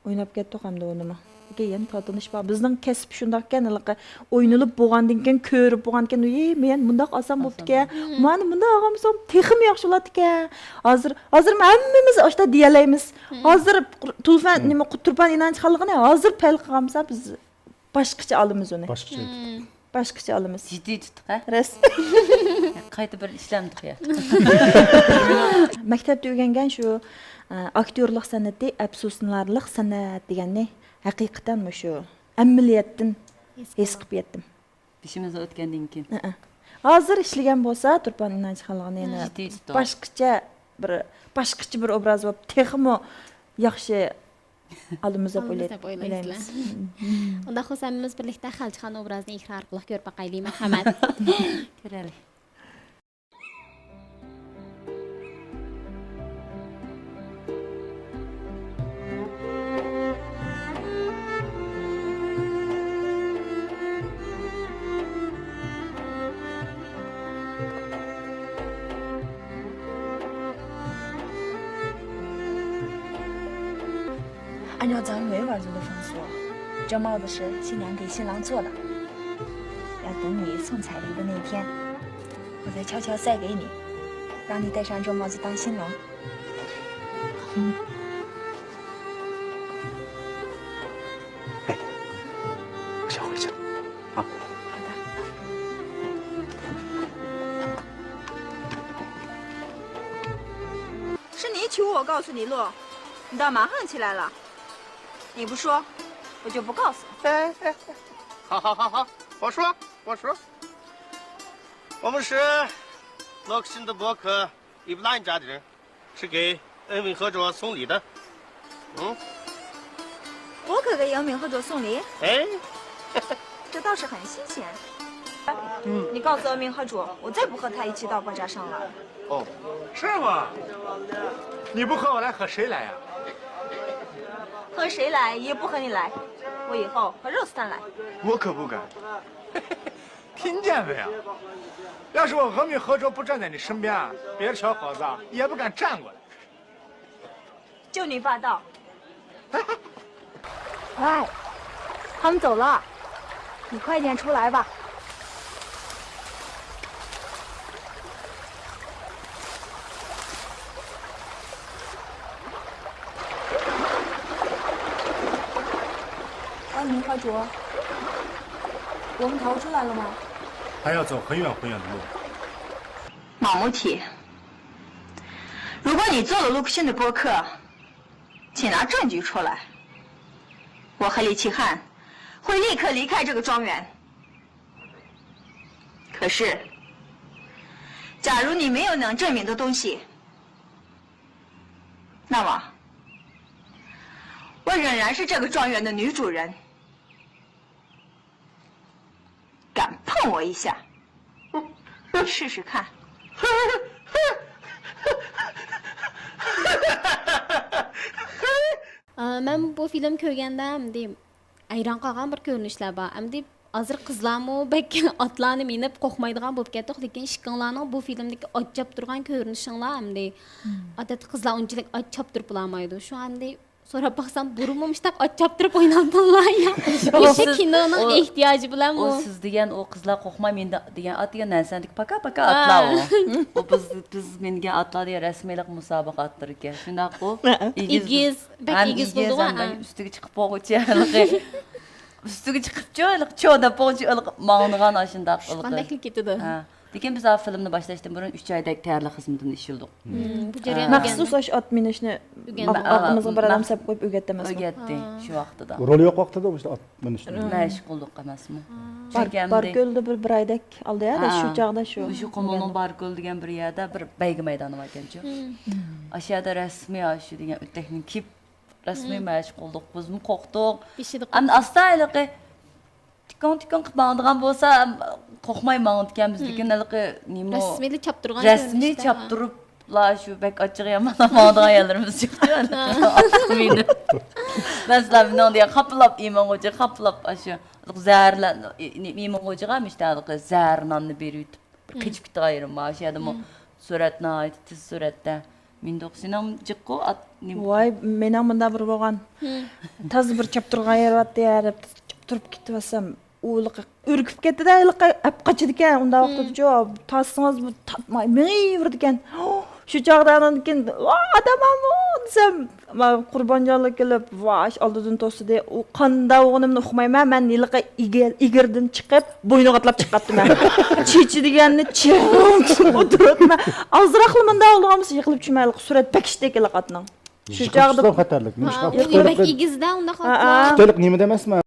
ئويناپ كەتتۇق ئەمدى ئۇنىمۇ. يەنە تارتىنىش بار. بىزنىڭ كەسىپ شۇنداقكەن، ھېلىقى ئوينىلىپ بولغاندىن كېيىن، كۆرۈپ بولغاندىن كېيىن، ۋىي، مەن مۇنداق ئاسان بوپتىكەن، مانا مۇنداق ئالغانمىسام تېخىمۇ ياخشى بولاتتىكەن. ھازىر، ھازىر ھەممىمىز ئاشۇنداق دېيەلەيمىز. ھازىر تۇلفان، نېمە، تۇرپان ئىنانچ خانلىقىنى ھازىر پەيل قىلغانمىسا، بىز باشقىچە ئالىمىز ئۇنى. باشقىچە. باشقىچە ئالىمىز. جىددىي تۇتتۇق، ھە؟ راست. قايتا بىر ئىشلەمدۇق يا. مەكتەپتە ئۆگەنگەن شۇ، ئە، ئاكتيورلۇق سەنئىتى ئەپسۇسلىنارلىق سەنئەت دېگەننى ھەقىقەتەن مۇشۇ ئەمەلىيەتتىن ھېس قىلىپ يەتتىم. بېشىمىزدىن ئۆتكەندىن كېيىن. ھەئە. ھازىر ئىشلىگەن بولسا، تۇرپان ئىنانچ خانلىقىنى يەنە جىددىي تۇتۇپ. باشقىچە بىر، باشقىچە بىر ئوبراز بولۇپ، تېخىمۇ ياخشى ئالىمىز دەپ ئالىمىز ئويلاي-، دەپ ئويلايسىلەر. ئويلايمىز. ئۇنداق بولسا ھەممىمىز بىرلىكتە خەلچىخان ئوبرازىنى ئېكران ئارقىلىق كۆرۈپ باقايلى، مەرھەمەت. كۆرەيلى. 按照咱们维吾尔族的风俗，这帽子是新娘给新郎做的，要等你送彩礼的那天，我再悄悄塞给你，让你戴上这帽子当新郎。嗯。哎，我先回去了啊。好的。 是你求我告诉你路，你倒蛮横起来了。你不说，我就不告诉。哎哎哎，好好好好，我说我说，我们是洛克辛的伯克伊布拉欣家的人，是给恩敏和卓送礼的。嗯，伯克给恩敏和卓送礼？哎，这倒是很新鲜。嗯，你告诉恩敏和卓，我再不和他一起到巴扎上了。 哦，是吗？你不和我来，和谁来呀？和谁来也不和你来，我以后和肉丝团来。我可不敢。听见没有？要是我恩敏和卓不站在你身边啊，别的小伙子啊也不敢站过来。 就你霸道。哎，他们走了，你快点出来吧。恩敏和卓，我们逃出来了吗？还要走很远很远的路。马木提， 如果你做了陆克逊的播客，请拿证据出来，我和李奇汉会立刻离开这个庄园。可是，假如你没有能证明的东西，那么，我仍然是这个庄园的女主人。 敢碰我一下，试试看。 ئە، مەن بۇ فىلىم كۆرگەندە ئەمدى ھەيران قالغان بىر كۆرۈنۈشلەر بار. ئەمدى ھازىر قىزلارمۇ بەك ئاتلارنى مىنىپ قورقمايدىغان بولۇپ كەتتۇق، لېكىن ئىككىڭلارنىڭ بۇ فىلىمدىكى ئاجىيىپ تۇرغان كۆرۈنۈشۈڭلار ئەمدى. ئادەتتە قىزلار ئۇنچىلىك ئات چاپتۇرۇپ بولالمايدۇ. شۇ ئەمدى سوراپ باقسام، بۇرۇنمۇ مۇشۇنداق ئات چاپتۇرۇپ ئويناپتىلا يا؟ مۇشۇ كىنونىڭ ئېھتىياجى بىلەنمۇ؟ ئۇ سىز دېگەن ئۇ قىزلار قورقماي مېنى دېگەن ئات دېگەن نەنسەندىكى پاكا پاكا ئاتلار ئۇ. ئۇ بىز، بىز مىنگەن ئاتلار دېگەن رەسمىيلىك مۇسابىقە ئاتلىرىكەن. شۇنداققۇ؟ ئېگىز، بەك ھەم ئېگىز ئېگىز، بولىدىغۇ، ھەم ھە. ئۈستىگە چىقىپ بولغۇچە ھېلىقى ئۈستىگە چىقىپچۇ، ھېلىقى چو دەپ بولغۇچە ھېلىقى ماڭىدىغان ئاشۇنداق ھېلىقى. ئۇچقاندەكلا كېتىدۇ. ھە. لېكىن بىز ھا فىلىمنى باشلاشتىن بۇرۇن ئۈچ ئايدەك تەييارلىق خىزمىتىنى ئىشلىدۇق. مم، بۇ جەريان مەخسۇس ئاشۇ ئات مىنىشنى ئۆگەندى. ئارقىمىزغا بىر ئادەم سېلىپ قويۇپ ئۆگەتتى ئەمەسمۇ؟ ئۆگەتتى شۇ ۋاقتىدا. رول يوق ۋاقتىدا مۇشۇ ئات مىنىشنى. مەشىق قىلدۇق ئەمەسمۇ؟ بار، چۈنكى ئەمدى باركۆلدە بىر، بىر ئايدەك ئالدى ھە، شۇ چاغدا شۇ. مۇشۇ قۇمۇلنىڭ باركۆل دېگەن بىر يەردە بىر بەيگە مەيدانى باركەنچۇ. ئاشۇ يەردە رەسمىي ئاشۇ دېگەن ئۆتەكنى كىيىپ، رەسمىي مەشىق قىلدۇق، بىزمۇ قورقتۇق. ئەمدى ئاستا ھېلىقى تىكىڭ تىكىڭ قىلىپ ماڭىدىغان بولسا، قورقماي ماڭىدىكەنمىز، لېكىن ھېلىقى نېمە، رەسمىي چاپتۇرغان رەسمىي كۆرۈنۈشتە، ھە. چاپتۇرۇپلا شۇ بەك ئاچچىقى يامانلاپ ماڭىدىغان يەرلىرىمىز چىقتى. مەسىلەن، مېنىڭ دېگەن خاپىلاپ ئىمىنغۇچى، خاپىلاپ ئاشۇ زەھەرلە-، ئىمىنغۇچىغا مۇشۇنداق زەھەر ناننى بېرىۋېتىپ، بىر قېچىپ كېتىدىغان يېرىم بار. شۇ يەردىمۇ سۈرئەت ناھايىتى تېز سۈرئەتتە. مىندوق سېنىڭ جىققۇ ئات نېمە؟ ۋاي، مېنىڭ مۇنداق بىر بولغان. تازا بىر چاپتۇرغان يېرى بارتتى، ھەرەپ چاپتۇرۇپ كېتىۋالسام، ئۇ ھېلىقى ئۈركۈپ كەتتى-دە، ھېلىقى ئەپ قاچىدىكەن. ئۇنداق ۋاقىتتىچۇ تارتسىڭىز بۇ تارتماي مېڭىۋېرىدىكەن. شۇ چاغدا ئانان كېيىن، ۋا، ئادەم بارمۇ دېسەم، ما، قۇربانجانلار كېلىپ، ۋا، ئالدىدىن توسىدى. ئۇ قانداق بولغىنىمنى ئۇقمايمەن. مەن ھېلىقى ئېگىر-، ئېگىردىن چىقىپ، بوينىغا ئاتلاپ چىقاتتىم مەن. چېچى دېگەننى چىرىڭ ئولتۇرۇپ، مەن ئازراقلا مۇنداق بولغان بولسا يىقىلىپ چۈشىمەن. ھېلىقى سۈرئەتى بەك كىشىدەك ھېلىقى ئاتنىڭ. شۇ يىقىلىپ چاغدا چۈشسىلا خەتەرلىك. نېمىشقا؟ ھا، ئۇ يىقىلىپ بەك ئېگىزدە ئۇنداق ھا، ھا. ئاتلار. خەتەرلىك نېمە دەيمەنمەن؟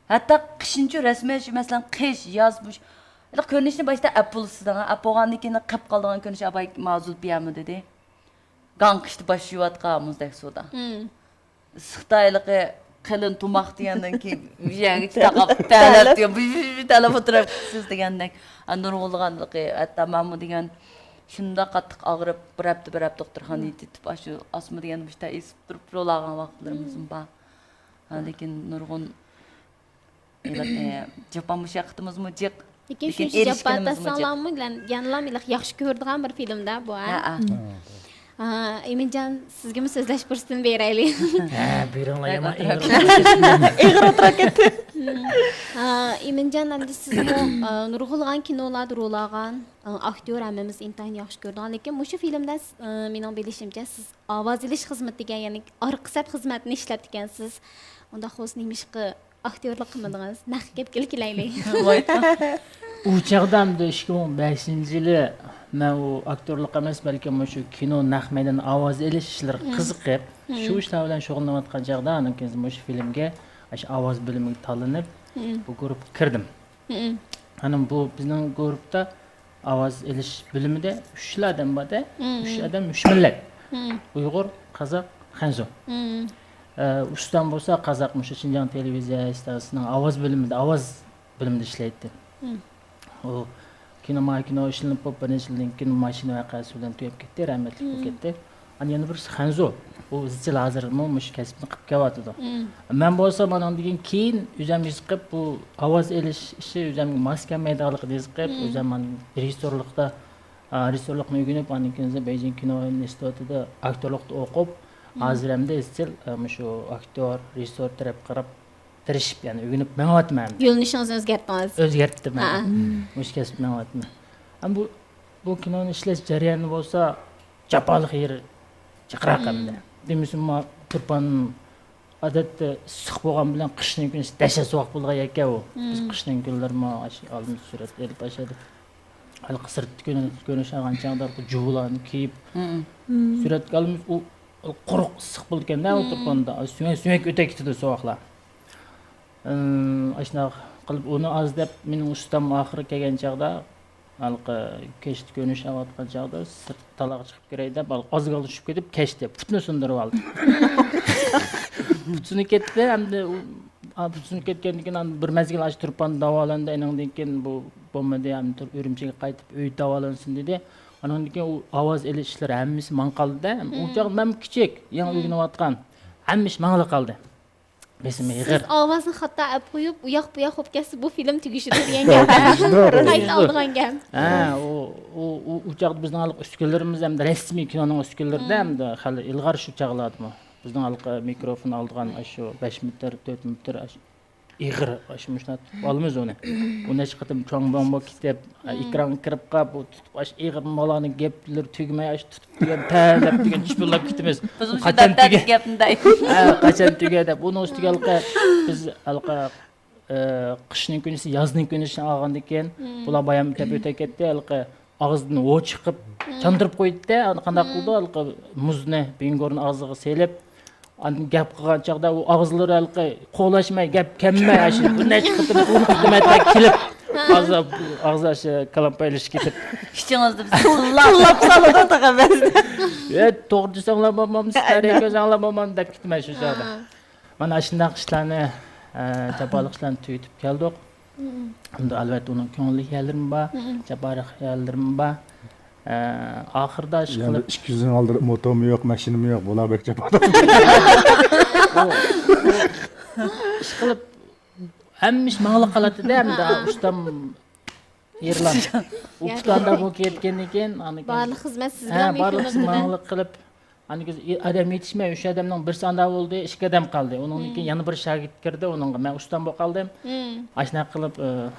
ھەتتا قىشنىچۇ رەسمىي شۇ، مەسىلەن، قىش، ياز، مۇش-، ھېلىقى كۆرۈنۈشنى باشتا ئەپ بولىسىز دەڭ، ئەپ بولغاندىن كېيىن قېپ قالىدىغان كۆرۈنۈش ئاپاي ما زۇلپىيەمۇ دېدى. گاڭ قىشتا باش يۇيۇۋاتقان مۇزدەك سۇدا. ئىسسىقتا ھېلىقى قېلىن تۇماق دېگەندىن كېيىن يەرگە تاقاپ تەلەپ دېگەن، بىر، بىر، بىر تەلەپ ئولتۇرۇپسىز دېگەندەك. ئا، نۇرغۇنلىغان ھېلىقى، ھەتتا مەنمۇ دېگەن شۇنداق قاتتىق ئاغرىپ، بىر ھەپتە، بىر ھەپتە دوختۇرخانىدا يېتىپ، ئاشۇ ئاسما دېگەن مۇشتا ئېسىپ تۇرۇپ رول ئالغان ۋاقىتلىرىمىزمۇ بار. ھا، لېكىن نۇرغۇن ھېلىقى جاپا مۇشەققىتىمىزمۇ جىق. لېكىن لېكىن شۇنچە جاپا ئېرىشكىنىمىزمۇ جىق. تارتساڭلارمۇ بىلەن يەنىلا ھېلىقى ياخشى كۆرىدىغان بىر فىلىمدە بۇ، ھە؟ ھە، ھە. ھا، ئىمىنجان، سىزگىمۇ سۆزلەش پۇرسىتىنى بېرەيلى. ھە، بېرىڭلار، يامان ئېغىر. ئېغىر ئولتۇرۇپ كەتتى. ھا، ئىمىنجان، ئەمدى سىزمۇ، ئا، نۇرغۇنلىغان كىنولاردا رول ئالغان، ئا، ئاكتيور، ھەممىمىز ئىنتايىن ياخشى كۆرىدىغان. لېكىن مۇشۇ فىلىمدە، ئا، مېنىڭ بىلىشىمچە، سىز ئاۋاز ئېلىش خىزمىتىگە، يەنى ئارقا سەپ خىزمەتىنى ئىشلەپتىكەنسىز. ئۇنداق بولسا نېمىشقا ئاكتيورلۇق قىلمىدىڭىز؟ نەق گەپكە كېلەيلى. ئۇ چاغدا ئەمدى ئىككى مىڭ بەشىنچى يىلى مەن ئۇ ئاكتيورلۇق ئەمەس، بەلكىم مۇشۇ كىنو، نەق مەيدان، ئاۋاز ئېلىش ئىشلىرىغا قىزىقىپ، شۇ ئىشلار بىلەن شۇغۇللىنىۋاتقان چاغدا، ئاندىن كېيىن مۇشۇ فىلىمگە، ئاشۇ ئاۋاز بۆلۈمىگە تاللىنىپ، بۇ گۇرۇپپىغا كىردىم. ئانا بۇ بىزنىڭ گۇرۇپپىدا ئاۋاز ئېلىش بۆلۈمىدە ئۈچ خىل ئادەم بار-دە. مم. ئۈچ ئادەم، ئۈچ مىللەت. مم. ئۇيغۇر، قازاق، خەنزۇ. مم. ئە، ئۇستام بولسا قازاق، مۇشۇ شىنجاڭ تېلېۋىزىيە ئىستانسىسىنىڭ ئاۋاز بۆلۈمىدە، ئاۋاز بۆلۈمىدە ئىشلەيتتى. مم. ئۇ كىنو، ما كىنو ئىشلىنىپ بولۇپ، بىر نەچچە يىلدىن كېيىن ماشىنا ۋەقەسى بىلەن تۈگەپ كەتتى، رەھمەتلىك بولۇپ مم. كەتتى. ئاندىن يەنە بىرسى خەنزۇ. ئۇ ئىزچىل ھازىرمۇ مۇشۇ كەسىپنى قىلىپ كېلىۋاتىدۇ. مم. مەن بولسام ئانىڭدىن كېيىن ئۆزۈم ھېس قىلىپ، بۇ ئاۋاز ئېلىش ئىشى ئۆزۈمگە ماس كەلمەيدىغانلىقىنى ھېس قىلىپ، مم. ئۆزۈم مانا رېژىسسورلۇقتا، ئا، رېژىسسورلۇقنى ئۆگىنىپ، ئاندىن كېيىن بېيجىڭ كىنو ئىنستىتۇتىدا ئاكتورلۇقتا ئوقۇپ، مم. ھازىر ئەمدى ئىزچىل، ئا، مۇشۇ ئاكتور، رېژىسسور تەرەپ قاراپ تىرىشىپ، يەنى ئۆگىنىپ مېڭىۋاتىمەن ئەمدى. يۆنىلىشىڭىزنى ئۆزگەرتتىڭىز. ئۆزگەرتتىم، ھە. ھە. مم. مۇشۇ كەسىپتە مېڭىۋاتىمەن. ئەمما بۇ، بۇ كىنونى ئىشلەش جەريانى بولسا جاپالىق يېرى جىقراق مم. ئەمدى. دېمىسىمۇ، تۇرپان ئادەتتە ئىسسىق بولغان بىلەن قىشنىڭ كۈنى دەھشەت سوغۇق بولىدىغان يەكەن ئۇ. بىز مم. قىشنىڭ كۈنلىرىمۇ ئاشۇ ئالدىمىزدا سۈرەت ئېلىپ ئاشۇ ھېلىقى سىرتتا كۆرۈنۈش ئالغان چاغدا جۇۋىلارنى كىيىپ مم. مم. سۈرەتكە ئالىمىز. ئۇ، ئۇ قۇرۇق ئىسسىق بولىدىكەن-دە، ئۇ مم. تۇرپاندا. سۆڭەك، سۆڭەك ئۆتە كېتىدۇ سوغۇقلار. ئىم، ئاشۇنداق قىلىپ ئۇنى ئاز دەپ، مېنىڭ ئۇستام ئاخىرى كەلگەن چاغدا، ھېلىقى كەچتە كۆرۈنۈش ئاۋاتقان چاغدا سىرت تالاغا چىقىپ كىرەي دەپ، ھېلىقى ئازگالدا چۈشۈپ كېتىپ كەچتە پۇتىنى سۇندۇرۇپ ئالدى. پۇتى سۇنۇپ كەتتى، ئەمدى ئۇ، ئا، پۇتى سۇنۇپ كەتكەندىن كېيىن، ئاندىن بىر مەزگىل ئاشۇ تۇرپاندا داۋالاندى، ئېنىڭدىن كېيىن بۇ بولمىدى، ئەمدى تۇرۇپ ئۈرۈمچىگە قايتىپ ئۆيدە داۋالانسۇن دېدى. ئانىڭدىن كېيىن ئۇ ئاۋاز ئېلىش ئىشلىرى ھەممىسى ماڭا قالدى-دە، ئۇ مم. چاغدا مەنمۇ كىچىك، يېڭى مم. ئۆگىنىۋاتقان، ھەممە ئىش ماڭىلا قالدى. بېسىم ئېغىر. سىز ئاۋازنى خاتا ئەپ قويۇپ، ئۇياق بۇياق بولۇپ كەتسە، بۇ فىلىم تۈگىشىدۇ دېگەن گەپ. قايتا ئالىدىغان گەپ. ھە، ئۇ، ئۇ، ئۇ، ئۇ چاغدا بىزنىڭ ھېلىقى ئۈسكۈنىلىرىمىز ھەمدە رەسمىي كىنونىڭ ئۈسكۈنىلىرىدە مم. ھەمدە خېلى ئىلغار شۇ چاغلاردىمۇ. بىزنىڭ ھېلىقى مىكروفون ئالىدىغان ئاشۇ بەش مېتىر، تۆت مېتىر ئاشۇ ئېغىر، ئاشۇ مۇشۇنداق تۇتۇپ ئالىمىز ئۇنى. ئۇ نەچچە قېتىم چوڭ-بوڭ بولۇپ كېتىپ، مم. ئېكرانغا كىرىپ قاپ، ئۇ تۇتۇپ ئاشۇ ئېغىر مالارنىڭ گەپلىرى تۈگىمەي، ئاشۇ تۇتۇپ دېگەن تەلەپ دېگەن چىپىنلاپ كېتىمىز. بىز مۇشۇ قاچان دەپتەردە تۈگە-، گەپنى دەيمىز. ھە، قاچان تۈگە دەپ. ئۇنىڭ ئۈستىگە ھېلىقى بىز ھېلىقى، ئى، قىشنىڭ كۈنىسى، يازنىڭ كۈنىسىنى ئالغاندىن كېيىن، مم. بۇلار بايام ئۆتەپ ئۆتەپ كەتتى. ھېلىقى ئاغزىدىن ھو چىقىپ، مم. چاندۇرۇپ قويدى-دە، قانداق مم. قىلىدۇ؟ ھېلىقى مۇزنى، بىڭگورنى ئاغزىغا سېلىپ، ئاندىن گەپ قىلغان چاغدا ئۇ ئاغزىلىرى ھېلىقى قولاشماي، گەپ كەلمەي، ئاشۇ بىر نەچچە قېتىم ئۇ خىزمەتتە كېلىپ، ئاغزى، ئاغزى ئاشۇ كالامپايلىشىپ كېتىپ. ئىچىڭىزدە بىز تىللاپ سالىدۇ تاغا بەزىدە. ئە، توغرا دېسەڭلار بولمامدۇ، سىلەر كۆزەڭلار بولمامدۇ دەپ كېتىمەن شۇ چاغدا. مانا ئاشۇنداق ئىشلارنى، ئە، جاپالىق ئىشلارنى تۈگىتىپ كەلدۇق. مم. ئەمدى ئەلۋەتتە ئۇنىڭ كۆڭۈللۈك يەرلىرىمۇ بار، مم. جاپالىق يەرلىرىمۇ بار. ئە، ئاخىرىدا ئىشقىلىپ، يەنە ئىككى يۈز مىڭ ئالدىدا موتورمۇ يوق، ماشىنىمۇ يوق، بۇلار بەك جاپا. ئۇ، ئۇ، ئىشقىلىپ، ھەممە ئىش ماڭىلا قالاتتى-دە، ئەمدى ھە. ئۇستام يېرىلان. ئۇ پۇتاندا بۇ كەتكەندىن كېيىن، ئاندىن كېيىن بارلىق خىزمەت سىزگە ھە، بارلىق ماڭىلا قىلىپ، ئاندىن كېيىن ئادەم يېتىشمەي، ئۈچ ئادەمنىڭ بىرسى ئاندا بولدى، ئىككى ئادەم قالدى. ئۇنىڭدىن كېيىن يەنە بىر شاگىرت كىردى، ئۇنىڭغا مەن ئۇستام بولۇپ قالدىم. مم. ئاشۇنداق قىلىپ، ئى،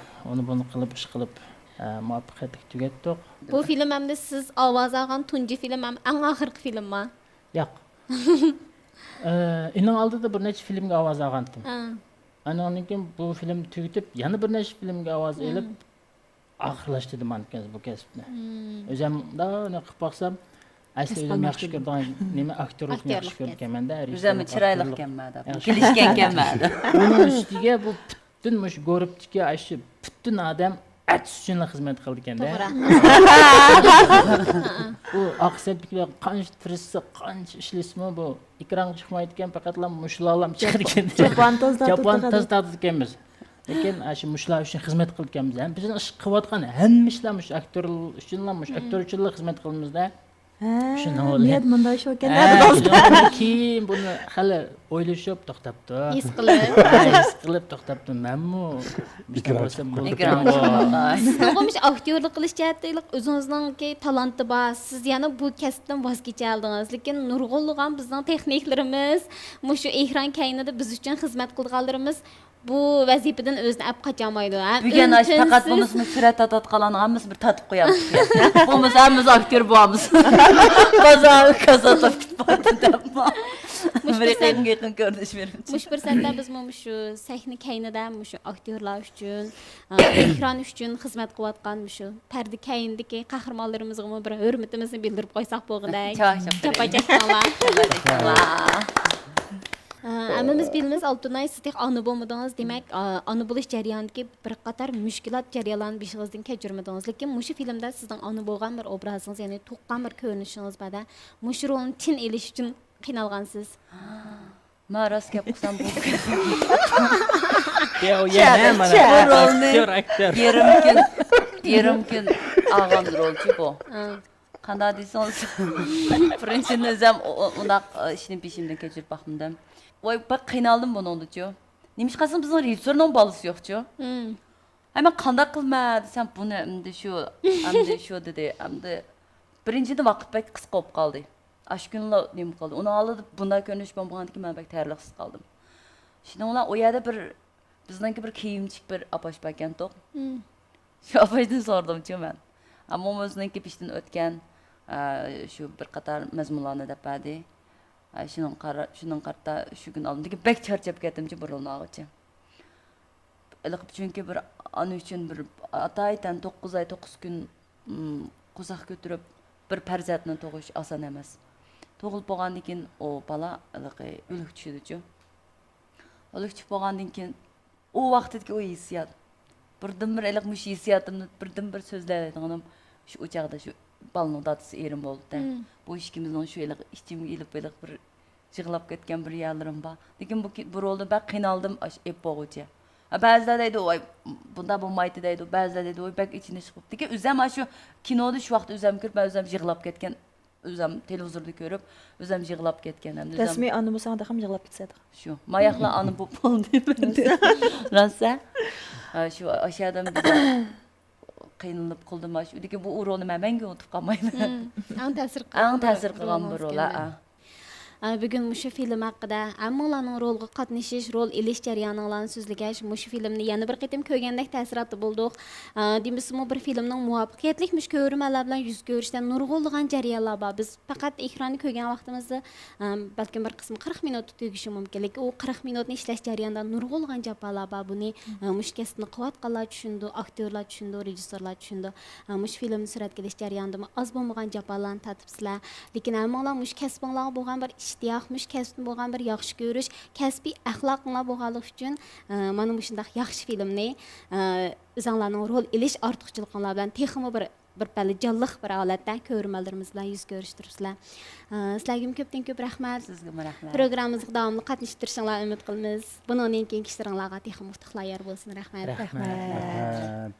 ئۇنى بۇنى قىلىپ، ئىش قىلىپ، ئە، مۇۋەپپەقىيەتلىك تۈگەتتۇق. بۇ فىلىم ئەمدى سىز ئاۋاز ئالغان تۇنجى فىلىم ھەم ئەڭ ئاخىرقى فىلىمما؟ ياق. ئى، ئېنىڭ ئالدىدا بىر نەچچە فىلىمگە ئاۋاز ئالغانتىم. ھە. ئانىڭدىن كېيىن بۇ فىلىمنى تۈگىتىپ، يەنە بىر نەچچە فىلىمگە ئاۋاز ئېلىپ، مم. ئاخىرلاشتۇردۇم ئاندىن بۇ كەسىپنى. مم. ئۆزۈم مۇنداق قىلىپ باقسام، ئەسلى ئۆزۈم ياخشى كۆرىدىغان نېمە، ئاكتورلۇقنى ياخشى كۆرىدىكەنمەن-دە. ئۆزۈم چىرايلىقكەنمەن دەپ، كېلىشكەنكەنمەن دەپ. ئۇنىڭ ئۈستىگە بۇ پۈتۈن مۇشۇ گۇرۇپپىدىكى ئاشۇ پۈتۈن ئادەم ئەتىس ئۈچۈنلا خىزمەت قىلىدىكەن-دە. توغرا. ئۇ ئاقسەپتىكىلەر قانچە تىرىشسا، قانچە ئىشلىسىمۇ، بۇ ئېكرانغا چىقمايدىكەن، پەقەتلا مۇشۇلارلا چىقىدىكەن. چاپان تاز تارتىدىكەنمىز. لېكىن ئاشۇ مۇشۇلار ئۈچۈن خىزمەت قىلىدىكەنمىز. ھەم بىزنىڭ ئىش قىلىۋاتقان ھەممە ئىشلار مۇشۇ ئاكتور ئۈچۈنلا، مۇشۇ ئاكتور ئۈچۈنلا خىزمەت قىلىمىز-دە. ھە، شۇنىڭ بىلەن نىيەت مۇنداق شۇكەن، ھە، ھە، شۇنىڭدىن كېيىن بۇنى خېلى ئويلىشىپ توختاپتۇ. ھېس قىلىپ. ھە، ھېس قىلىپ توختاپتۇ. مەنمۇ مۇشۇنداق بولسام بولىدىكەنغۇ. سىزنىڭغۇ مۇشۇ ئاكتيورلۇق قىلىش جەھەتتە ئۆزىڭىزنىڭكى تالانتى بار. سىز يەنە بۇ كەسىپتىن ۋاز كېچەلىدىڭىز. لېكىن نۇرغۇنلىغان بىزنىڭ تېخنىكلىرىمىز، مۇشۇ ئېكران كەينىدە بىز ئۈچۈن خىزمەت قىلىدىغانلىرىمىز بۇ ۋەزىپىدىن ئۆزىنى ئەپ قاچالمايدۇ، ھە؟ بۈگۈن ئاشۇ پەقەت بۇنىسىنى سۈرەت تارتىۋاتقانلارنىڭ ھەممىسىنى بىر تارتىپ قويامىز. بولمىسا ھەممىمىز ئاكتيور بولىمىز. بازار كاساتلاپ كېتىپ بارىدۇ دەپمۇ. مۇشۇ بىر پۇرسەت، يېقىن، يېقىن كۆرۈنۈش بېرىمىز. مۇشۇ پۇرسەتتە بىزمۇ مۇشۇ سەھنە كەينىدە مۇشۇ ئاكتيورلار ئۈچۈن، ئا، ئېكران ئۈچۈن خىزمەت قىلىۋاتقان مۇشۇ پەردە كەينىدىكى قەھرىمانلىرىمىزغىمۇ بىر ھۆرمىتىمىزنى بىلدۈرۈپ قويساق بولغۇدەك. چاق، چاق. جاپا چەكتىڭلار. جاپا چەكتىڭلار. ھەممىمىز بىلىمىز، ئالتۇنئاي، سىز تېخى ئانا بولمىدىڭىز، دېمەك، ئانا بولۇش جەريانىدىكى بىر قاتار مۈشكۈلات جەريانلارنى بېشىڭىزدىن كەچۈرمىدىڭىز. لېكىن مۇشۇ فىلىمدا سىزنىڭ ئانا بولغان بىر ئوبرازىڭىز، يەنى تۇغقان بىر كۆرۈنۈشىڭىز بار-دە، مۇشۇ رولنى تىن ئېلىش ئۈچۈن قىينالغانسىز. مانا راست گەپ قىلسام، بۇ يا، يا، چە، مانا، چە. بۇ رولنى ئاكتيور، ئاكتيور. يېرىم كۈن، يېرىم كۈن ئالغان رولچۇ بۇ. قانداق دېسىڭىز، بىرىنچىدىن، ئۆزۈم ئۇ-، ئۇ-، ئۇنداق ئىشنى بېشىمدىن كەچۈرۈپ باقمىدىم. ۋاي، بەك قىينالدىم بۇنىڭدىچۇ. نېمىشقا دېسەڭ، بىزنىڭ رېژىسسورنىڭ بالىسى يوقچۇ. ھەي، مەن قانداق قىلىمەن دېسەم، بۇنى ئەمدى شۇ، ئەمدى شۇ دېدى. ئەمدى بىرىنچىدىن، ۋاقىت بەك قىسقا بولۇپ قالدى. ئاشۇ كۈنلا نېمە قىلدى. ئۇنىڭ ئالدىدا بۇنداق كۆرۈنۈش بولمىغاندىكىن، مەن بەك تەرلىقسىز قالدىم. شۇنىڭ بىلەن ئۇ يەردە بىر، بىزنىڭكى بىر كىيىمچىك بىر ئاپاش باركەنتۇق. شۇ ئاپايدىن سورىدىمچۇ مەن. ئەمما ئۇ ئۆزىنىڭكى بېشىدىن ئۆتكەن، ئە، شۇ بىر قاتار مەزمۇنلارنى دەپ بەردى. ئە، شۇنىڭغا قارا-، شۇنىڭغا قارىتا شۇ كۈن ئالدىمدىكى بەك چارچاپ كەتتىمچۇ بۇ رولنى ئالغۇچە. ھېلىقى، چۈنكى بىر ئانا ئۈچۈن بىر ئاتايىتەن توققۇز ئاي، توققۇز كۈن، م، قورساق كۆتۈرۈپ، بىر پەرزەنتنى تۇغۇش ئاسان ئەمەس. تۇغۇلۇپ بولغاندىن كېيىن ئۇ بالا ھېلىقى ئۆلۈك چۈشىدىچۇ. ئۆلۈك چۈشۈپ بولغاندىن كېيىن، ئۇ ۋاقتىدىكى ئۇ ھېسسىيات. بىردىنبىر ھېلىقى مۇشۇ ھېسسىياتىمنى بىردىنبىر سۆزلەيدىغىنىم شۇ، ئۇ چاغدا شۇ بالىنىڭ دادىسى ئېرىم بولدى-دە. بۇ ئىككىمىزنىڭ شۇ ھېلىقى ئىچىمگە ئېلىپ ھېلىقى بىر يىغلاپ كەتكەن بىر يەرلىرىم بار. لېكىن بۇ كى-، بۇ رولدا بەك قىينالدىم، ئاش-، ئېپ بولغۇچە. ھە، بەزىلەر دەيدۇ، «ۋاي، بۇنداق بولمايتتى» دەيدۇ، بەزىلەر دەيدۇ، «ۋاي، بەك ئېچىنىش قىلىپتىكەن.» ئۆزۈم ئاشۇ كىنودا شۇ ۋاقىتتا ئۆزۈم كۆرۈپ، مەن ئۆزۈم يىغلاپ كەتكەن، ئۆزۈم تېلېۋىزوردا كۆرۈپ، ئۆزۈم يىغلاپ كەتكەن. ھەمدە ئۆزۈم رەسمىي ئانا بولساڭ، تېخىمۇ يىغلاپ كېتىسەن. شۇ، ماياقلا ئانا بولۇپ قالدى مەندە. راست-ە؟ ھە، شۇ، ئاشۇ ئادەم بىزنى قىينىلىپ قىلدىم ئاشۇ. لېكىن بۇ رولنى مەن مەڭگۈ ئۇنتۇپ قالمايمەن. ئەڭ تەسىر قىلغان، ئەڭ تەسىر قىلغان بىر رول، ھە. ئە، بۈگۈن مۇشۇ فىلىم ھەققىدە ھەممىڭلارنىڭ رولغا قاتنىشىش، رول ئېلىش جەريانىڭلارنى سۆزلىگەچ، مۇشۇ فىلىمنى يەنە بىر قېتىم كۆرگەندەك تەسىراتتا بولدۇق. ئە، دېمىسىمۇ، بىر فىلىمنىڭ مۇۋەپپەقىيەتلىك مۇشۇ كۆرۈرمەنلەر بىلەن يۈز كۆرۈشىدە نۇرغۇنلىغان جەريانلار بار. بىز پەقەت ئېكراننى كۆرگەن ۋاقتىمىزدا، ئە، بەلكىم بىر قىسمى قىرىق مىنۇتتا تۈگىشى مۇمكىن. لېكىن ئۇ قىرىق مىنۇتنى ئىشلەش جەريانىدا نۇرغۇنلىغان جاپالار بار. بۇنى، ئە، مۇشۇ كەسىپنى قىلىۋاتقانلار چۈشىنىدۇ، ئاكتيورلار چۈشىنىدۇ، رېژىسسورلار چۈشىنىدۇ. ئە، مۇشۇ فىلىمنى سۈرەتكە ئېلىش جەريانىدىمۇ ئاز بولمىغان جاپالارنى تارتىپسىلەر. لېكىن ھەممىڭلار مۇشۇ كەسپىڭلارغا بولغان بىر ئىشتىياق، مۇشۇ كەسىپتىن بولغان بىر ياخشى كۆرۈش، كەسپىي ئەخلاقىڭلار بولغانلىقى ئۈچۈن، ئە، مانا مۇشۇنداق ياخشى فىلىمنى، ئە، ئۆزۈڭلارنىڭ رول ئېلىش ئارتۇقچىلىقىڭلار بىلەن تېخىمۇ بىر، بىر پەللە جانلىق بىر ھالەتتە كۆرۈرمەنلىرىمىز بىلەن يۈز كۆرۈشتۈرۈپسىلەر. ئە، سىلەرگىمۇ كۆپتىن كۆپ رەھمەت. سىزگىمۇ رەھمەت. پروگراممىمىزغا داۋاملىق قاتنىشىپ تۇرۇشۇڭلارنى ئۈمىد قىلىمىز. بۇنىڭدىن كېيىنكى ئىشلىرىڭلارغا تېخىمۇ ئۇتۇقلار يار بولسۇن. رەھمەت. رەھمەت. رەھمەت.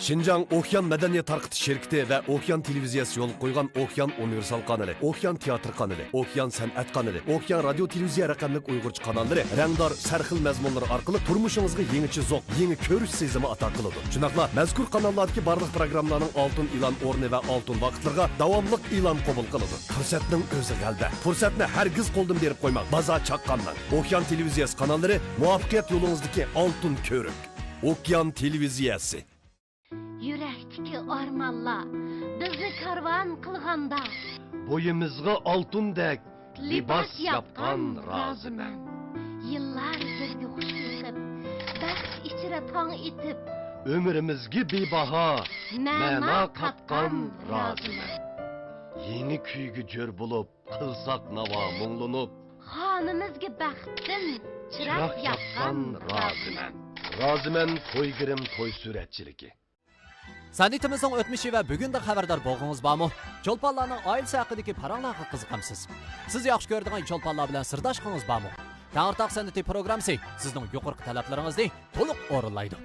شىنجاڭ ئوكيان مەدەنىيەت تارقىتىش شىركىتى ۋە ئوكيان تېلېۋىزىيەسى يولغا قويغان ئوكيان ئۇنىۋېرسال قانىلى، ئوكيان تېئاتىر قانىلى، ئوكيان سەنئەت قانىلى، ئوكيان رادىيو تېلېۋىزىيە رەقەملىك ئۇيغۇرچە قاناللىرى رەڭدار سەرخىل مەزمۇنلىرى ئارقىلىق تۇرمۇشىڭىزغا يېڭىچە زوق، يېڭى كۆرۈش سېزىمى ئاتا قىلىدۇ. شۇنداقلا مەزكۇر قاناللاردىكى بارلىق پروگراممىلارنىڭ ئالتۇن ئېلان ئورنى ۋە ئالتۇن ۋاقىتلىرىغا داۋاملىق ئېلان قوبۇل قىلىدۇ. پۇرسەتنىڭ ئۆزى غەلىبە. پۇرسەتنى ھەرگىز قولدىن بېرىپ قويماڭ. بازار چاققاندىن. ئوكيان تېلېۋىزىيەسى قاناللىرى مۇۋەپپەقىيەت يولىڭىزدىكى ئالتۇن كۆۋرۈك. ئوكيان تېلېۋىزىيەسى. يۈرەكتىكى ئارمانلار بىزنى كارۋان قىلغاندا، بويىمىزغا ئالتۇندەك لىباس ياپقان رازىمەن. يىللار بىرگە خۇش يېقىپ، بەخت ئىچرە تاڭ ئېتىپ، ئۆمرىمىزگە بىباھا مەنا قاتقان رازىمەن. يېڭى كۈيگە جۆر بولۇپ، قىلساق ناۋا مۇڭلىنىپ، خانىمىزگە بەختتىن چىراغ ياققان رازىمەن. رازىمەن توي گىرىم، توي سۈرەتچىلىكى. سەنئىتىمىزنىڭ ئۆتمۈشى ۋە بۈگۈندىن خەۋەردار بولغۇڭىز بارمۇ؟ چولپانلارنىڭ ئائىلىسى ھەققىدىكى پاراڭلارغا قىزىقامسىز؟ سىز ياخشى كۆرىدىغان چولپانلار بىلەن سىرداشلىقىڭىز بارمۇ؟ تەڭرىتاغ سەنئىتى پروگراممىسى سىزنىڭ يۇقىرىقى تەلەپلىرىڭىزنى تولۇق ئورۇنلايدۇ.